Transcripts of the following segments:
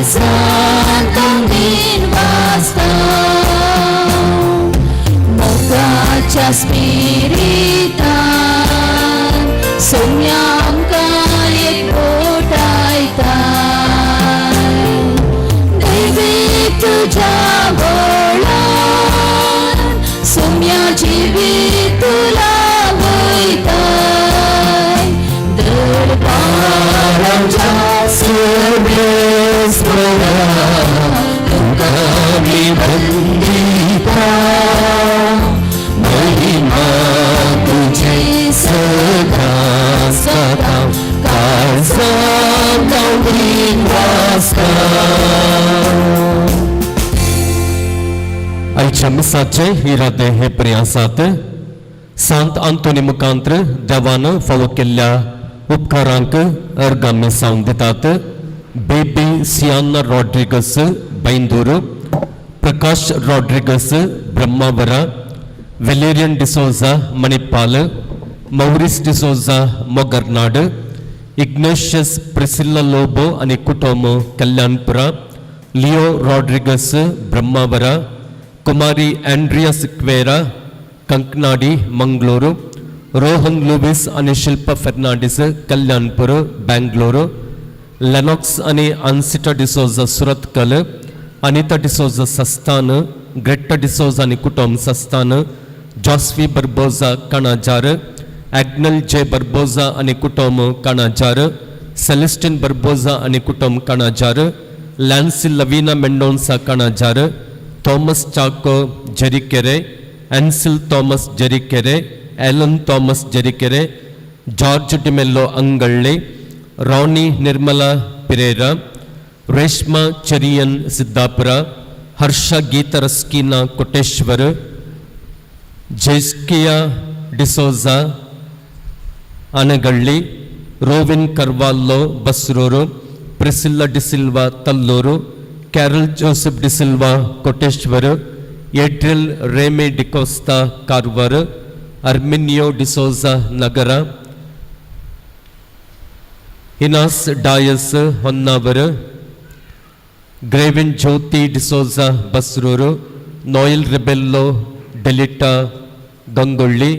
काळजांत वासता मोगाच्या स्पिरितान सोम्या आमकां एकवटायता. दैवीक तुज्या बळान सोम्या जिवीत तुला वयताय. दरबाराच्या सर्वेस्परा, तुका आमी वंदिता, महिमा तुझी सदां सदां, काळजांत वासता. आयच्या मिसाचे इरादे हे परी आसात. सांत आंतोनी मुखांत्र देवान फावो केल्ल्या उपकारांक अर्गां मिसावन दितात. Baby Siana Rodrigues, Byndoor, Prakash Rodrigues, Brahmavar, Valerian D'Souza, Manipal, Maurice D'Souza, Mogarnad, Ignatius Priscilla Lobo आनी कुटुंब, कल्याणपुरा, लिओ रॉड्रिगस, ब्रह्मावरा, कुमारी अँड्रिया सिक्वेरा, कंकनाडी, मंगलोरू, रोहन लुवीस आनी शिल्पा फेर्नांडीस, कल्याणपूर, बँगलोर, लेनॉक्स आनी अन्सिटा डिसोजा, सुरतकल, अनिता डिसोजा, सस्तान, ग्रेट्टा डिसोजा आनी कुटुंब, सस्तान, जॉस्वी बर्बोजा, कणाजार, ॲग्नल जे बर्बोजा आनी कुटुंब, कणाजार, सेलेस्टीन बर्बोजा आनी कुटुंब, Kanajar, Lancy Lavina Mendonsa, Kanajar, Thomas Chacko, Jarikere, Ancil Thomas, Jarikere, Alan Thomas, Jarikere, George D'Mello, Angalli, Rani Nirmala Pereira, Reshma Cherian, Siddapura, Harsha Geetha Ruskin, Koteshwar, ಜೈಸ್ಕಿಯಾ D'Souza, Anagalli, Rovin Carvalho, Basrur, Priscilla D'Silva, Tallur, Carol Joseph D'Silva, Koteshwar, Adriel Remy D'Costa, Karwar, Arminio D'Souza, Nagar, ಹಿನಾಸ್ ಡಾಯಸ್, ಹೊನ್ನಾವರ್, ಗ್ರೇವಿನ್ Jyothi D'Souza, Basrur, Noel Rebello Delita, Gangolli,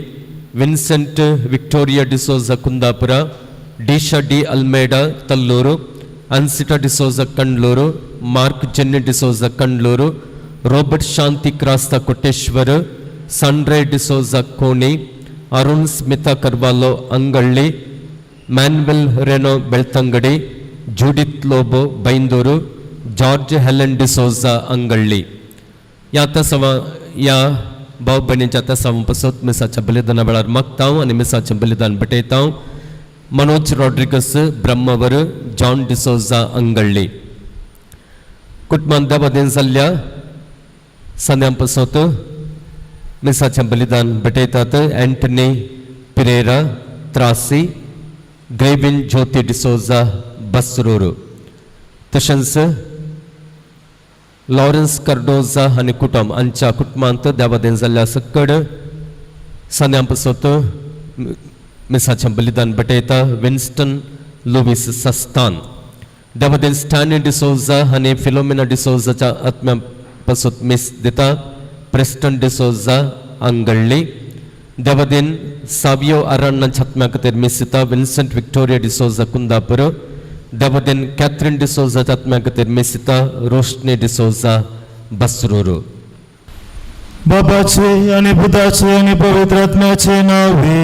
Vincent Victoria D'Souza, Kundapura, Disha D'Almeida, Tallur, ಅನ್ಸಿಟಾ D'Souza, Kandlur, Mark Jenny D'Souza, Kandlur, Robert Shanti Crasta, Koteshwar, ಸನ್ರೇ D'Souza, Koni, Arun Smita Carvalho, Angalli, Manuel Reno, Belthangady, Judith Lobo, Byndoor, George Helen D'Souza, Angalli. ह्या सवा ह्या भाव भयणीच्या तसां पासत मिसाच्या बलिदाना वेळार मागता आनी मिसाचें बलिदान भेटयता. मनोज रॉड्रिगस, ब्रह्मावर, जॉन डिसोजा, अंगळ्ळी. कुटुंबान देवादेन जाल्ल्या संद्यां पासत मिसाचें बलिदान भेटयतात. अँटनी पिरेरा, त्रासी, ग्रेविन ज्योती डिसोजा, बसरूर, तशेंच लॉरन्स कार्डोजा आनी कुटुंब हांच्या कुटुंबांत देवादेन जाल्ल्या सकड संद्यां पासत मिसाचें बलिदान भेटयता. विन्स्टन लुवीस, सस्तान. देवादेन स्टॅनी डिसोजा आनी फिलोमिना डिसोजाच्या आत्म्या पासत मीस दिता. प्रेस्टन डिसोजा, अंगळ्ळी. देवादेन सावियो अरण्णाच्या आत्म्या खातीर मीस दिता. विन्संट विक्टोरिया डिसोजा, कुंदापूर. देवादेन कॅथरीन डिसोजाच्या आत्म्या खातीर मीस दिता. रोशनी डिसोजा, बसरूर. बाबाचे आणि पुताचे आणि पवित्र आत्म्याचे नावे.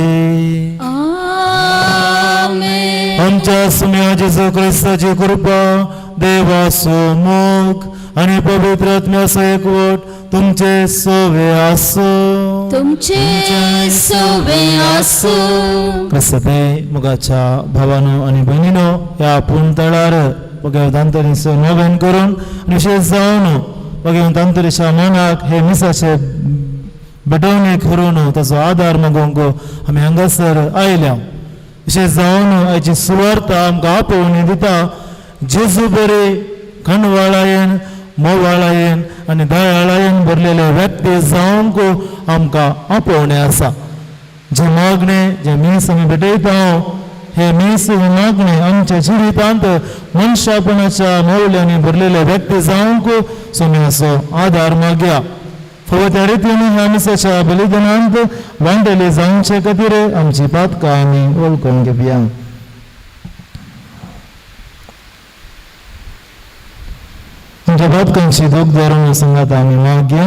आमेन. आमच्या सुम्या जेजू क्रिस्ताची कृपा, देवाचो मोग आणि पवित्र आत्म्याचो एकवट तुमचे सोवे आसो. तुमचे सोवे आसूं. क्रिस्ती मोगाच्या भावानो आणि भयणीनो, ह्या पूण तळार भगवंतांतरीचो नोवेन करून आनी विशेष जावन भगवंतांतरीच्या मनाक हे मिसाचे भेटवणी करून ताचो आदार मागूंक आमी हांगासर आयल्या. विशेष जावन आयची सुवार्थ आमकां आपोवणी दिता, जेजू बरे खंडवाळायेन, मोवाळायेन आनी दयाळायेन भरलेले व्यक्ती जावंक आमकां आपोवणें आसा. जे मागणे, जे मीस आमी भेटयता, हे मीस हे मागणे आमच्या जिवितांत मनशापणाच्या मौल्यांनी भरलेले व्यक्ती जावंक सोम्याचो आदार मागया. फावो त्या रितीन ह्या मिसाच्या बलिदानांत वांटेले जावचे खातीर आमची पातकां आमी वळखून घेवया. आमच्या पातकांची दूख धरून सांगात आमी मागया.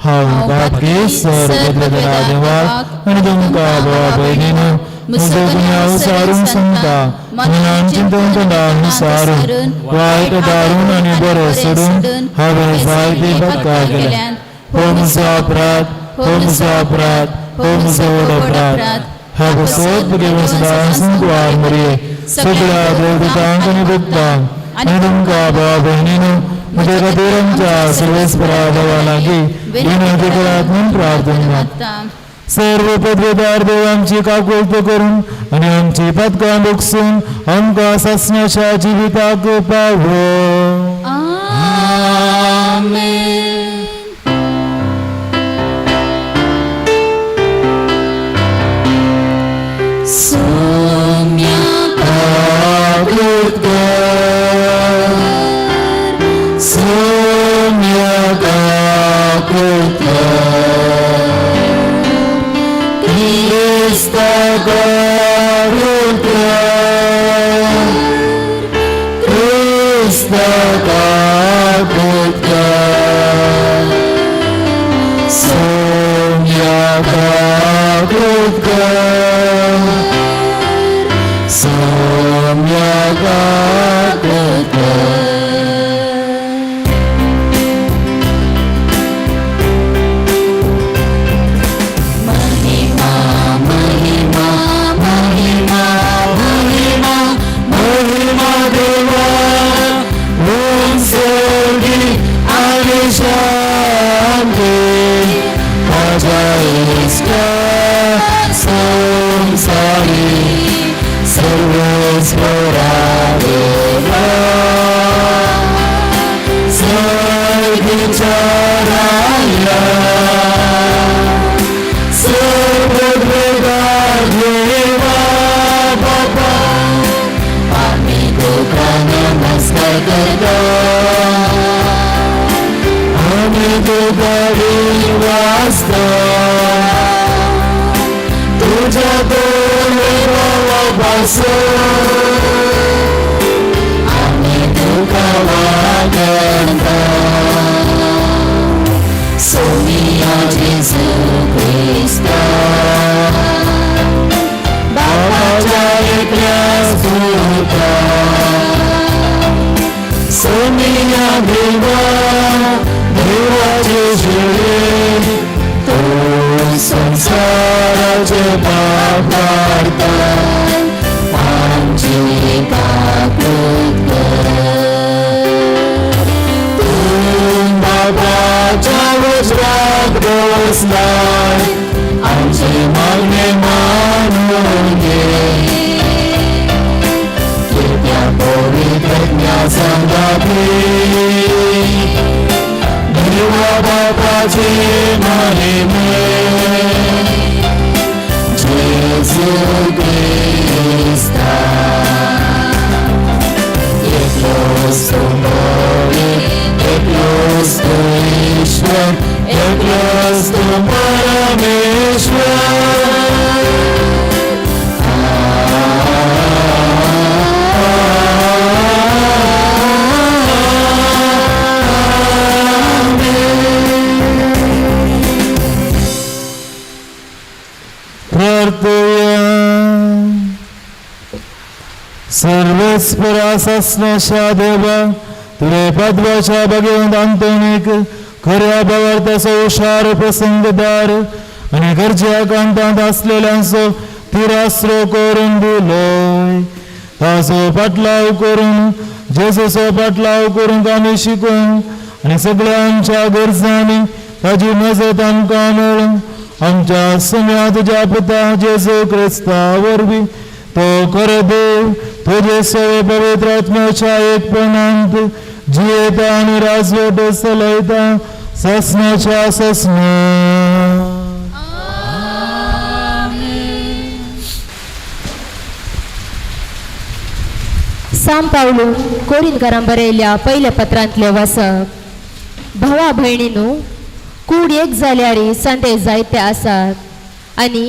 हांव पापी सर बदलेल्या देवाक आनी तुमकां भावा भयणीनो म्हजो गुन्यांव सारून सांगता, मनान चिंतून तोंडान सारून वायट दारून आनी बरें सोडून हांवें जायती पातकां केल्या. हो म्हजो अपराध, हो म्हजो अपराध, हो म्हजो व्हड अपराध. हांव सोद भुरगें सदां संकवार मरये सगळ्या देवदूतांक आनी भक्तांक आनी तुमकां भावा भयणीनो म्हज्या खातीर आमच्या सर्वेस्परा देवा लागीं विनंती करात म्हूण प्रार्थना. सर्व पदवेदार देव आमची काकुळट करून आनी आमची पातकां भोगसून आमकां सासणाच्या जिविताक पावो. आमेन. सोम्या महिमा महिमा महिमा महिमा महिमा देवा उंचगी आणि शांती माझ्या इश्टा संसारी सर्वेश्वरा देवा सर्गीच्या राया सर्व देवा बाबा आम्ही तुका नमस्कार करतो. आम्ही तुका विश्वासता तुझ्या दोन आम्ही तुका वागणता. सोमिया जेजू क्रिस्ता बाबाच्या एकल्या सुता सोनिया देवा देवाचे शिळे तो संसाराचे पाप काडता आमची काकूत कर. तूं बाबाच्या वज्राक बसलाय आमचे मागणे मानून घे. कृपया पवित्रज्ञा सांगाती देवा बापाचे महिमे जेजू क्रिस्ता एकलोच तूं बरे, एकलोच तूं ईश्वर, एकलोच तूं परमेश्वर. प्रार्थया. सर्वेस्परा सासणाच्या देवा तुरे पदवाच्या भगवंत अंतोनीक खऱ्या भावार्थाचो हुशार प्रसंगदार आनी गरज्या कांतांत आसलेल्यांचो तिरास्रो करून दिलोय. ताचो पाटलाव करून जेजूचो पाटलाव करूंक आमी शिकूंक आनी सगळ्या आमच्या गरजांनी ताजी मजत आमकां मेळूंक आमच्या सुम्या तुज्या पुता जेजू क्रिस्ता वरवीं तो खरो देव तुजे सवे पवित्र आत्म्याच्या एकपणांत जियेता आनी राजवट चलयता ससनाच्या ससना. सांव पावलून कोरिंतकारां बरयल्या पयल्या पत्रांतलें वाचप. भावा भयणीनू, कूड एक जाल्यार सांदे जायते आसात आनी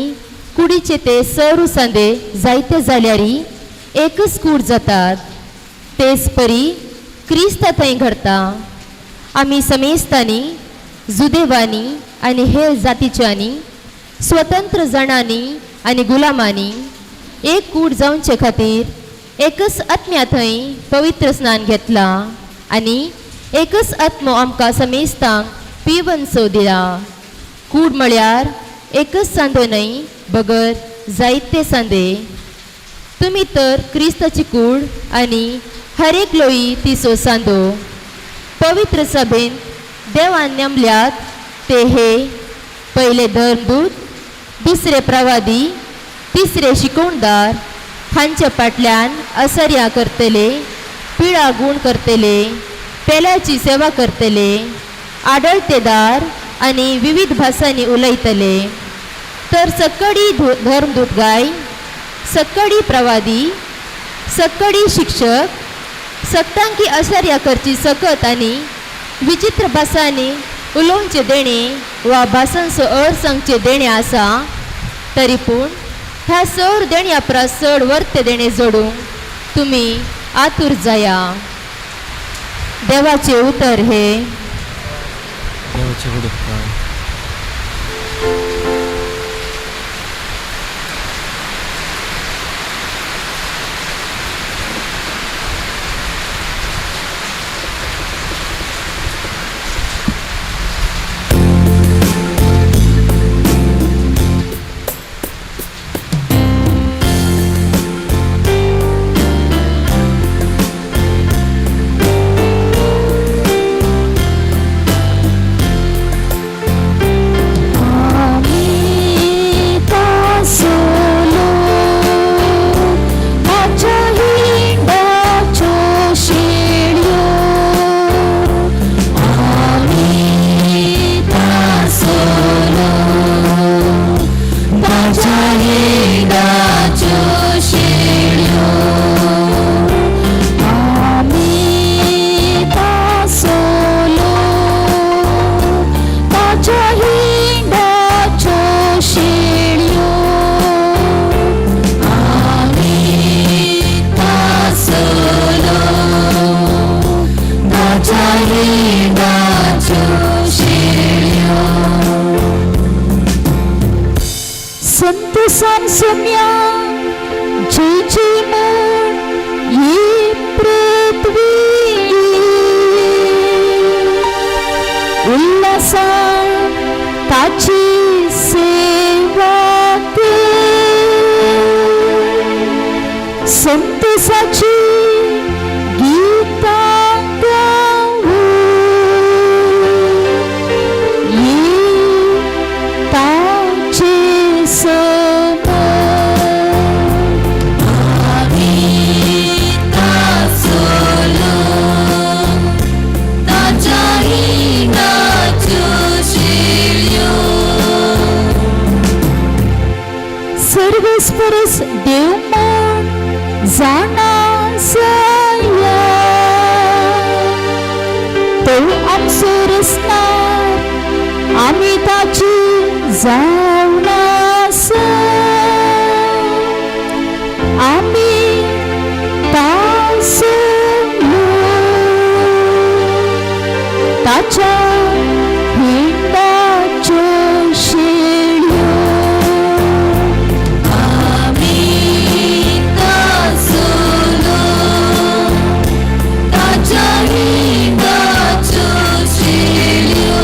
कुडीचे ते सरू सांदे जायते जाल्यार एकच कूड जातात. तेच परी क्रिस्त थंय घडता. आमी समेस्तांनी, जुदेवांनी आनी हेर जातीच्यांनी, स्वतंत्र जाणांनी आनी गुलामांनी एक कूड जावचे खातीर एकच आत्म्या थंय पवित्र स्नान घेतलां आनी एकच आत्मो आमकां समेस्तांक पिवन सो दिला. कूड म्हळ्यार एकच सांदो न्हय, बगर जायते सांदे. तुमी तर क्रिस्ताची कूड आनी हर एक लोई तिचो सांदो. पवित्र सभेंत देवान नेमल्यात ते हे: पयले धर्मदूत, दुसरे प्रवादी, तिसरे शिकवणदार, हांच्या फाटल्यान असर्या करतले, पिळा गूण करतले, पेल्याची सेवा करतले, आडळतेदार आनी विविध भासांनी उलयतले. तर सक्कडी धर्मदूत गाय, सक्कडी प्रवादी, सक्कडी शिक्षक, सक्तांकी आश्चर्या करची सकत आनी विचित्र भासांनी उलोवचें देणें वा भासांचो अर्थ सांगचें देणें आसा. तरी पूण ह्या सर देण्या परस चड वर्ते देणें जोडूंक तुमी आतूर जाया. देवाचें उतर हे. देवाचे उपकार. आमी तासलो ताच्या हिंडाच्यो शेळयो, आमी तासलो ताच्या हिंडाच्यो शेळयो, आमी तासलो ताच्या हिंडाच्यो शेळयो, आमी तासलो ताच्या हिंडाच्यो शेळयो. संतोषान सोम्या जय जय म्हण ही पृथ्वी, उल्हासान ताची सेवा कर, संतोषाची गीतां गावूं ये ताचे सम. आमी तासलो ताच्या हिंडाच्यो शेळयो. सर्वस्परस देव म्हण जाणा जाया, तो आमचो रसनार, आमी ताची जावन आसा, आमी तासलो ताच्या हिंडाच्यो शेळयो. आमी तासलो ताच्या हिंडाच्यो शेळयो.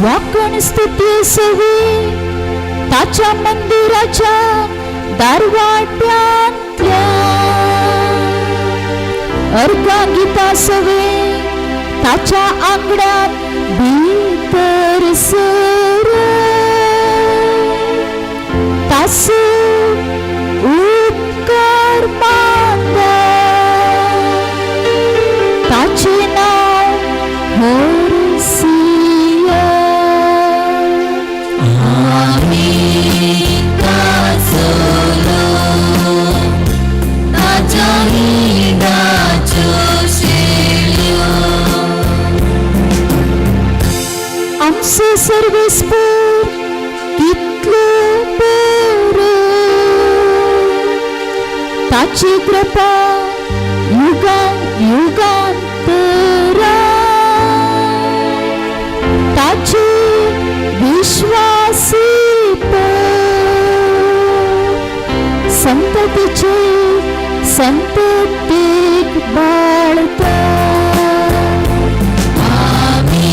वाकण स्तुती सवी ताच्या मंदिराच्या दारवाट्यांतल्या, अर्घा गीता सवे ताच्या आंगणात भितर सर, तासो उपकार मानता, ताचें नांव हरसिया. आमी तासलो ताच्या हिंडाच्यो शेळयो. आमचो सर्वेस्पर कितलो बरो, ताची कृपा युगान युगांतरा, ताची विश्वासी संततीचे संततीक बाळता. आमी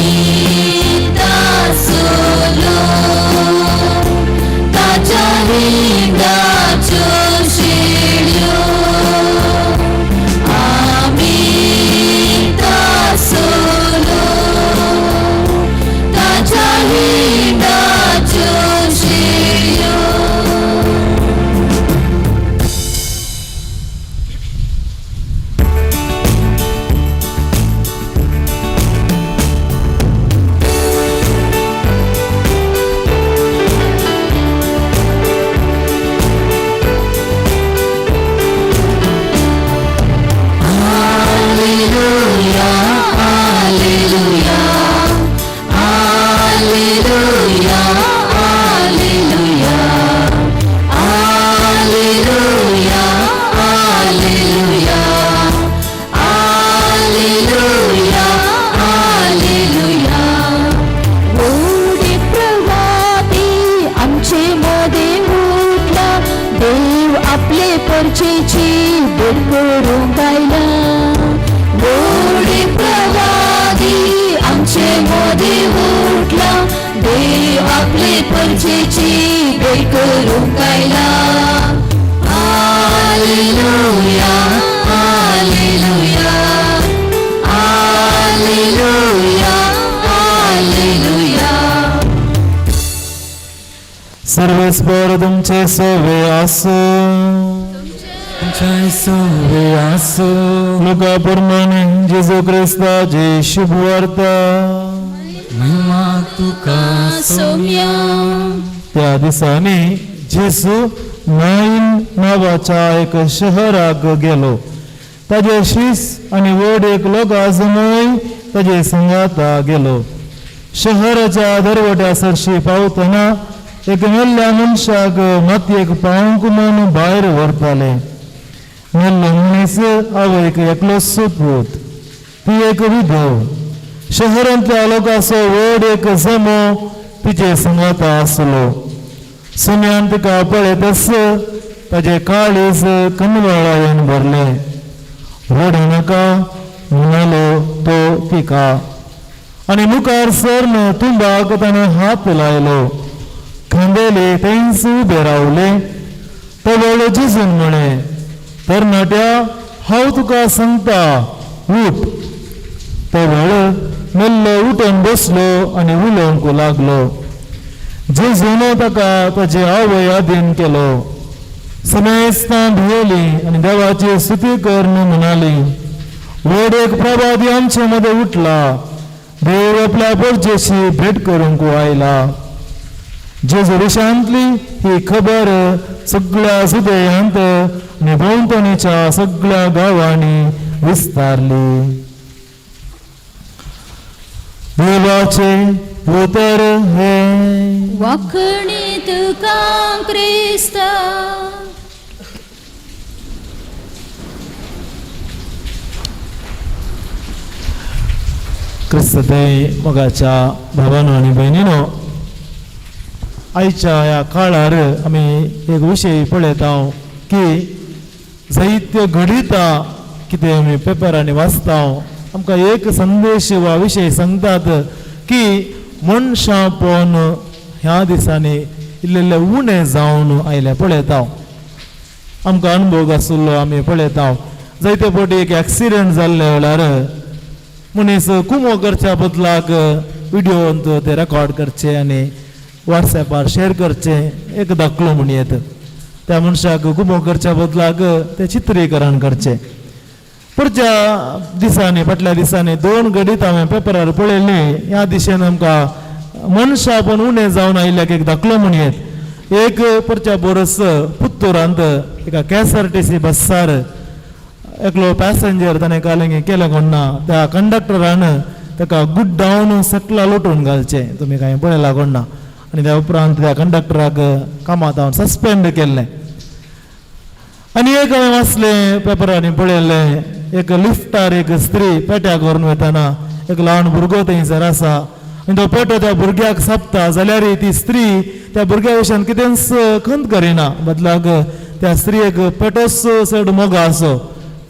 दासलो ताच्या हिंडाच्यो शेळयो. आमी दासलो ताच्या हिंडाच्यो शेळयो. गोडे प्रवादी आमचे मदे उठला, देव आपले परचेची भेट करूंक आयला. गोडे प्रवादी आमचे मदे उठला, देव आपले परचेची भेट करूंक आयला. Hallelujah, hallelujah, hallelujah, hallelujah. सर्वेस्पर तुमचे सोवे आसूं. तुमच्या सोवे आसूं. लुका प्रमाणे जेजू क्रिस्ताची शुभवार्ता. महिमा तुका सोम्या. त्या दिसांनी जेजू नाईन नांवाच्या एक शहराक गेलो. ताजे शीस आनी व्हड एक लोकां ताजे संगाता गेलो. शहराच्या दरवट्या सरशी पावतना एक मेल्ल्या मनशाक मातयेक पावंक म्हूण भायर व्हरताले. मेल्लो मनीस आवयक एकलोच पूत, ती एक विधव. शहरांतल्या लोकांचो व्हड एक जमो तिचे संगाता आसलो. सुन्यान तिका पळयतच ताजे काळीज कनवाळायेन भरलें. रडू नाका म्हणालो तो तिका आनी मुखार सरन तुंबाक ताणें हात लायलो. खांदेले थंयच उबे रावले. तो वेळ जेजून म्हळें, तरणाट्या, हांव तुका सांगता, उठ. तो वेळ मेल्लो उठून बसलो आनी उलोवंक लागलो. जेजून ताका ताजे आवय आदीन केलो. समेस्तां भियेली आनी देवाची स्तुती करून म्हणाली, व्हड एक प्रभादी आमचे मदें उठला, देव आपल्या परजेशी भेट करूंक आयला. जेजू विशांतली ही खबर सगळ्या सुदयांत आनी भोंवतणीच्या सगळ्या गांवांनी विस्तारली. देवाचे उतर हे. वाखणी तुका क्रिस्ता. क्रिस्तते मोगाच्या भावानो आनी भयणीनो, आयच्या ह्या काळार आमी एक विशय पळयता की जायत्यो घडिता कितें आमी पेपरांनी वाचता, आमकां एक संदेश वा विशय सांगतात की मनशां पळोवन ह्या दिसांनी इल्ले इल्ले उणें जावन आयले पळयता. आमकां अणभव आशिल्लो आमी पळयता. जायते फावटी एक एक्सिडंट जाल्ले वेळार मनीस कुमो करच्या बदलाक विडियोंत ते रेकॉर्ड करचे आनी वॉट्सॅपार शेअर करचे. एक दाखलो म्हण येत त्या मनशाक कुमो करच्या बदलाक ते चित्रीकरण करचें. पुढच्या दिसांनी फाटल्या दिसांनी दोन घडीत हांवें पेपरार पळयली. ह्या दिशेन आमकां मनशां पण उणें जावन आयिल्ल्याक एक दाखलो म्हण येत. एक परच्या बोरस पुत्तुरांत एका K S R T C बस्सार एकलो पॅसेंजर ताणें काल केलें कोण ना, त्या कंडक्टरान ताका गुड्डावन सकला लोटून घालचें, तुमी कांय पळयलां कोण ना. आनी त्या उपरांत त्या कंडक्टराक कामात हांव सस्पेंड केल्लें. आनी एक हांवें वाचलें पेपरांनी पळयलें, एक लिफ्टार एक स्त्री पेट्याक व्हरून वतना एक ल्हान भुरगो थंयसर आसा आनी तो पेटो त्या भुरग्याक सापता जाल्यार ती स्त्री त्या भुरग्या विशयान कितेंच खंत करिना, बदलाक त्या स्त्रियेक पेटोच चड मोग आसो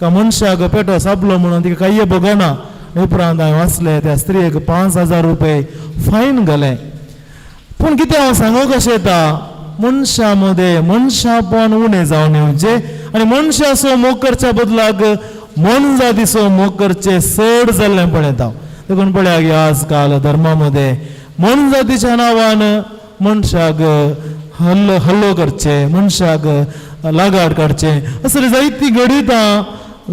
का मनशाक पेटो सापलो म्हणून तिका कांय भोगना. उपरांत हांवें वाचलें त्या स्त्रियेक 5,000 रुपये फायन घालें. पूण कितें हांव सांगूंक कशें येता, मनशां मदें मनशापण उणें जावन येवचें आनी मनशाचो मोग करच्या बदलाक मनजातीचो मोग करचें चड जाल्लें पळयता. देखून पळया की आज काल धर्मा मदें मनजातीच्या नांवान मनशाक हल्लो करचें, मनशाक लागाड काडचें, असली जायतीं घडितां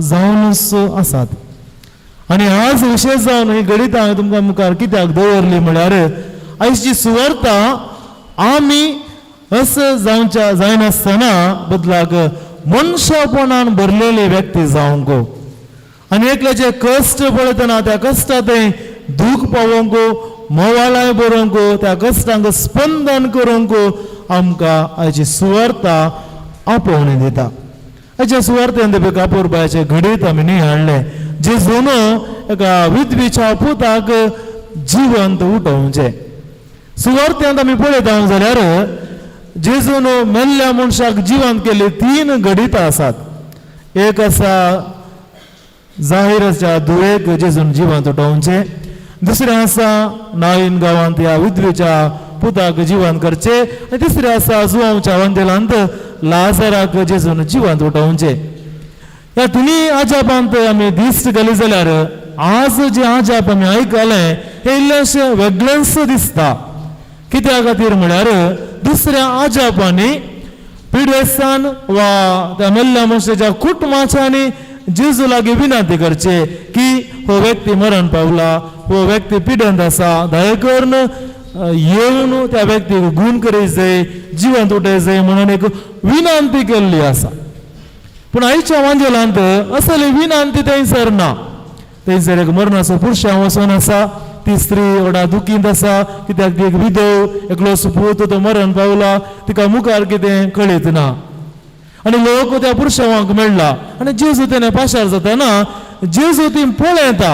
जावनच आसात. आनी आज विशेश जावन ही घडितां हांवें तुमकां मुखार कित्याक दवरली म्हळ्यार आयची सुवार्ता आमी असं जावच्या जायनासतना बदलाक मनशापणान भरलेली व्यक्ती जावंक आनी एकल्याचे कश्ट पळयतना त्या कश्टांत दूख पावोवंक, मोवाळाय बरोवंक, त्या कश्टांक स्पंदन करूंक आमकां आयची सुवार्ता आपोवणी दिता. आयच्या सुवार्तेन ते कापूरबायचें घडीत आमी निहाळ्ळें, जेजून एका विधवीच्या पुताक जिवंत उठोवचें. सुवार्त्यांत आमी पळयता जाल्यार जेजून मेल्ल्या मनशाक जिवंत केल्ली 3 घडितां आसात. एक आसा जाहिराच्या धुवेक जेजून जिवंत उठोवचें, दुसरें आसा नायन गांवांत ह्या विधवेच्या पुताक जिवंत करचें, आनी तिसरें आसा जुवांवच्या वंदेलांत लाजराक जेजून जिवंत उठोवचें. ह्या तिनूय आजापांत आमी दिश्ट घाली जाल्यार आज जें आजाप आमी आयकलें हें इल्लेंशें वेगळेंच दिसता. कित्या खातीर म्हळ्यार दुसऱ्या आजापांनी पिडेस्तान वा त्या मेल्ल्या मनशाच्या कुटुंबाच्यांनी जेजू लागीं विनंती करचे की हो व्यक्ती मरण पावला, हो व्यक्ती पिडेंत आसा, दया करून येवन त्या व्यक्तीक गूण करीत जाय, जिवंत उठय जाय म्हणून एक विनंती केल्ली आसा. पूण आयच्या वांजेलांत असली विनंती थंयसर ना. थंयसर एक मरणाचो पुरशांव वचून आसा, ती स्त्री व्हडा दुखींत आसा कित्याक ती एक विधव, एकलो सुपूत तो मरण पावला, तिका मुखार कितें कळीत ना. आनी लोक त्या पुरशांवाक मेळ्ळा आनी जेजू तेणें पाशार जातना जेजू ती पळयता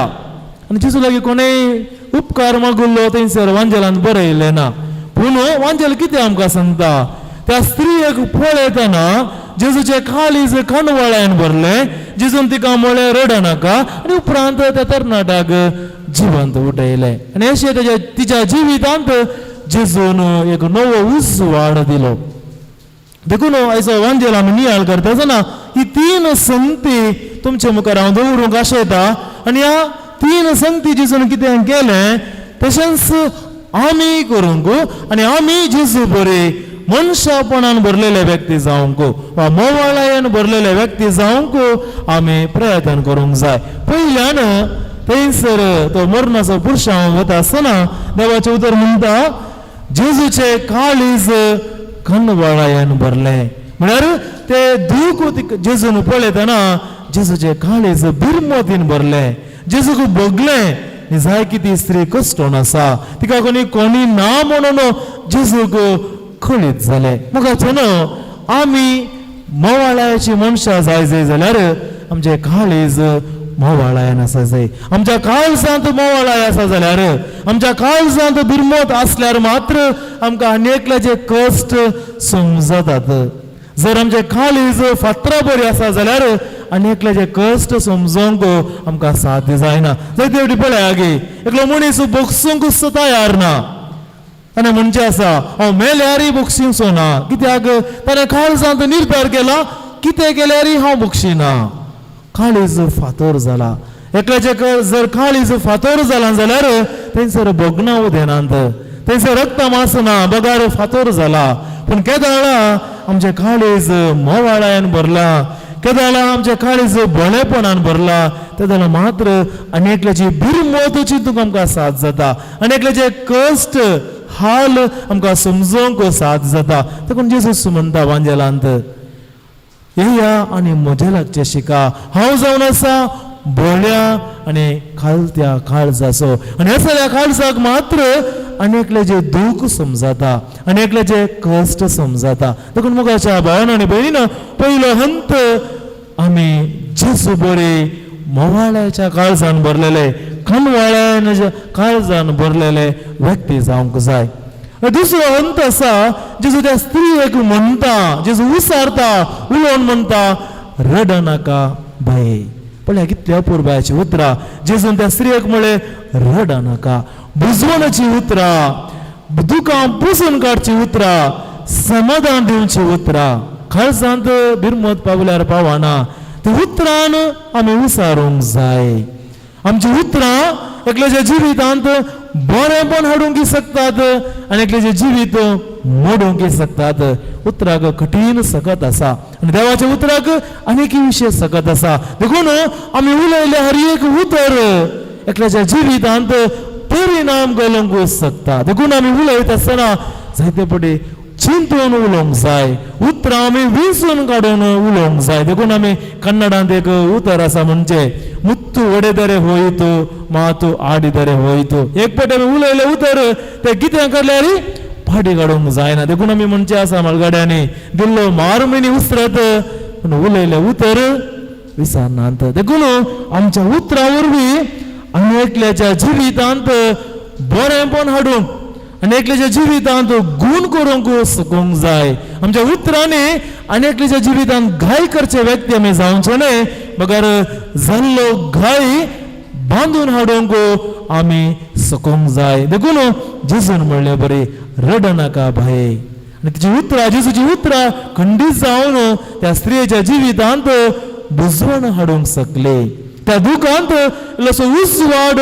आनी जेजू लागीं कोणेय उपकार मागुल्लो थंयसर वांजेलान बरयलें ना. पूण वांजेल कितें आमकां सांगता, त्या स्त्रियेक पळयतना जेजूचें काळीज काणवळ्यान भरलें, जेजून तिका म्हळें रडनाका, आनी उपरांत त्या तरणाट्याक जिवंत उठयलें. आनी अशें तेज्या तिच्या जिवितांत जेजून एक नवो उजवाड दिलो. देखून आयचो वांजेल आमी नियाळ करता आसतना ही 3 संगती तुमचे मुखार हांव दवरूंक आशेता. आनी ह्या 3 संगती जेजून कितें केलें तशेंच आमी करूंक आनी आमी जेजू बरे मनशापणान भरलेले व्यक्ती जावंक वा मोवाळायेन भरलेले व्यक्ती जावंक आमी प्रयत्न करूंक जाय. पयल्यान थंयसर तो मरणाचो पुरशांव वता आसतना देवाचें उतर म्हणटा जेजूचें काळीज कनवाळायेन भरलें, म्हळ्यार ते दूख जेजून पळयतना जेजूचें काळीज बिरमतीन भरलें, जेजूक भोगलें जाय की ती स्त्री कश्टोन आसा, तिका कोणी कोणी ना म्हणून जेजूक कळीत जालें. म्हाका न्हू आमी मोवाळायची मनशां जाय जाय जाल्यार आमचें काळीज मोवाळायन आसा जाय, आमच्या काळजांत मोवाळाय आसा जाल्यार, आमच्या काळजांत बिरमत आसल्यार मात्र आमकां आनी एकल्याचे कश्ट समजतात. जर आमचें काळीज फातरा बरी आसा जाल्यार आनी एकल्याचे कश्ट समजोंक आमकां साध्य जायना. जायते फावटी पळया गे एकलो मनीस बोगसूंक तयार ना, ताणें म्हणचें आसा हांव मेल्यारय बोगशिवचो ना, कित्याक ताणें काळजांत निर्धार केला कितें केल्यारय हांव बोगशिना. काळीज फातर जाला, एकल्याचें जर काळीज फातर जाला जाल्यार थंयसर भोगना उदेनात, थंयसर रक्त मासना बगार फातर जाला. पूण केदाळा आमचें काळीज मोवाळायन भरलां, केदाळा आमचें काळीज भोळेपणान भरलां, तेदोना मात्र आनी एकल्याची बिरमत चिंतूंक आमकां साथ जाता, आनी एकल्याचे कश्ट हाल आमकां समजोवंक साथ जाता. देखून जेजूस म्हणटा वांजेलांत येया आनी म्हज्या लागचें शिका, हांव जावन आसा भोळ्या आनी खालत्या काळजाचो, आनी असल्या काळजाक मात्र आनी एकल्याचें दूख समजाता आनी एकल्याचें कश्ट समजाता. देखून मोगाच्या भावान आनी भयणीन, पयलो हंत आमी जेजू बरे मोवाळ्याच्या काळजान भरलेले, खनवाळ्याच्या काळजान भरलेले व्यक्ती जावंक जाय. दुसरो हंत आसा जेजू त्या स्त्रियेक म्हणटा, जेजू उसारता, उलोवन म्हणटा, रडनाका बाये. पळया कितल्या अपुरबायाची उतरां जेजून त्या स्त्रियेक म्हळें, रडनाका. बुजवणाची उतरां, दुकां पुसून काडची उतरां, समाधान दिवची उतरां. काळजांत बिरमत पावल्यार पावना, ते उतरान आमी उसारूंक जाय. आमची उतरां एकल्याच्या जिवितांत बरेंपण हाडूंक शकतात आनी एकल्याचें जिवीत मोडूंक शकतात. उतराक कठीण सकत आसा आनी देवाच्या उतराक आनीक विशेश सकत आसा. देखून आमी उलयले हर एक उतर एकल्याच्या जिवितांत परिणाम घालूंक शकता. देखून आमी उलयता आसतना जायते पटी चिंतून उलोवंक जाय, उतरां आमी विंचून काडून उलोवंक जाय. देखून आमी कन्नडांत एक उतर आसा म्हणजे मुत्तू वडेदरे होयतू मातू आडिदरे होयतू. एक पट आमी उलयले उतर ते कितें करल्यार फाटी काडूंक जायना. देखून आमी म्हणचे आसा मालगाड्यांनी दिल्लो मार म्हयनी उसरत पूण उलयले उतर विसरनात. देखून आमच्या उतरां वरवीं आमी एकल्याच्या जिवितांत बरेंपण हाडूंक आनी एकल्याच्या जिवितांत गूण करूंक सकूंक जाय. आमच्या उतरांनी आनी एकल्याच्या जिवितांत घाय करचे व्यक्ती आमी जावचे न्हय, बगर जाल्लो घाय बांदून हाडूंक आमी सकूंक जाय. देखून जेजून म्हणलें बरें, रडनाका बाये. आनी तिची उतरां, जेजूची उतरां खंडीत जावन त्या स्त्रियेच्या जिवितांत बुजवण हाडूंक शकले, त्या दुखांत इल्लोसो उजवाड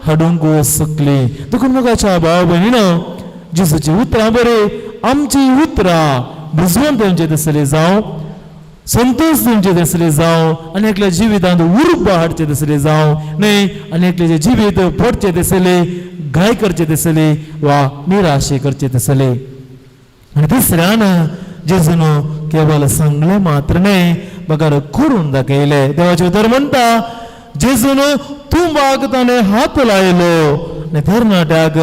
हाडूंक शकली. देखून मोगाच्या भाव भयणीनो, जेजूची उतरां बरी आमची उतरां बुजवण दिवचे तसले जावं, संतोष दिवचे तसले जावं, आनी एकल्या जिवितांत उर्बा हाडचे तसले जावं न्हय, आनी एकल्याचें जिवीत पडचें तसले, घाय करचे तसले वा निराशे करचे तसले. आनी तिसऱ्यान जेजून केवल सांगलें मात्र न्हय बगर करून दाखयलें. देवाचें उतर म्हणटा जेजून तुंबाक ताणें हात लायलो आनी तरणाट्याक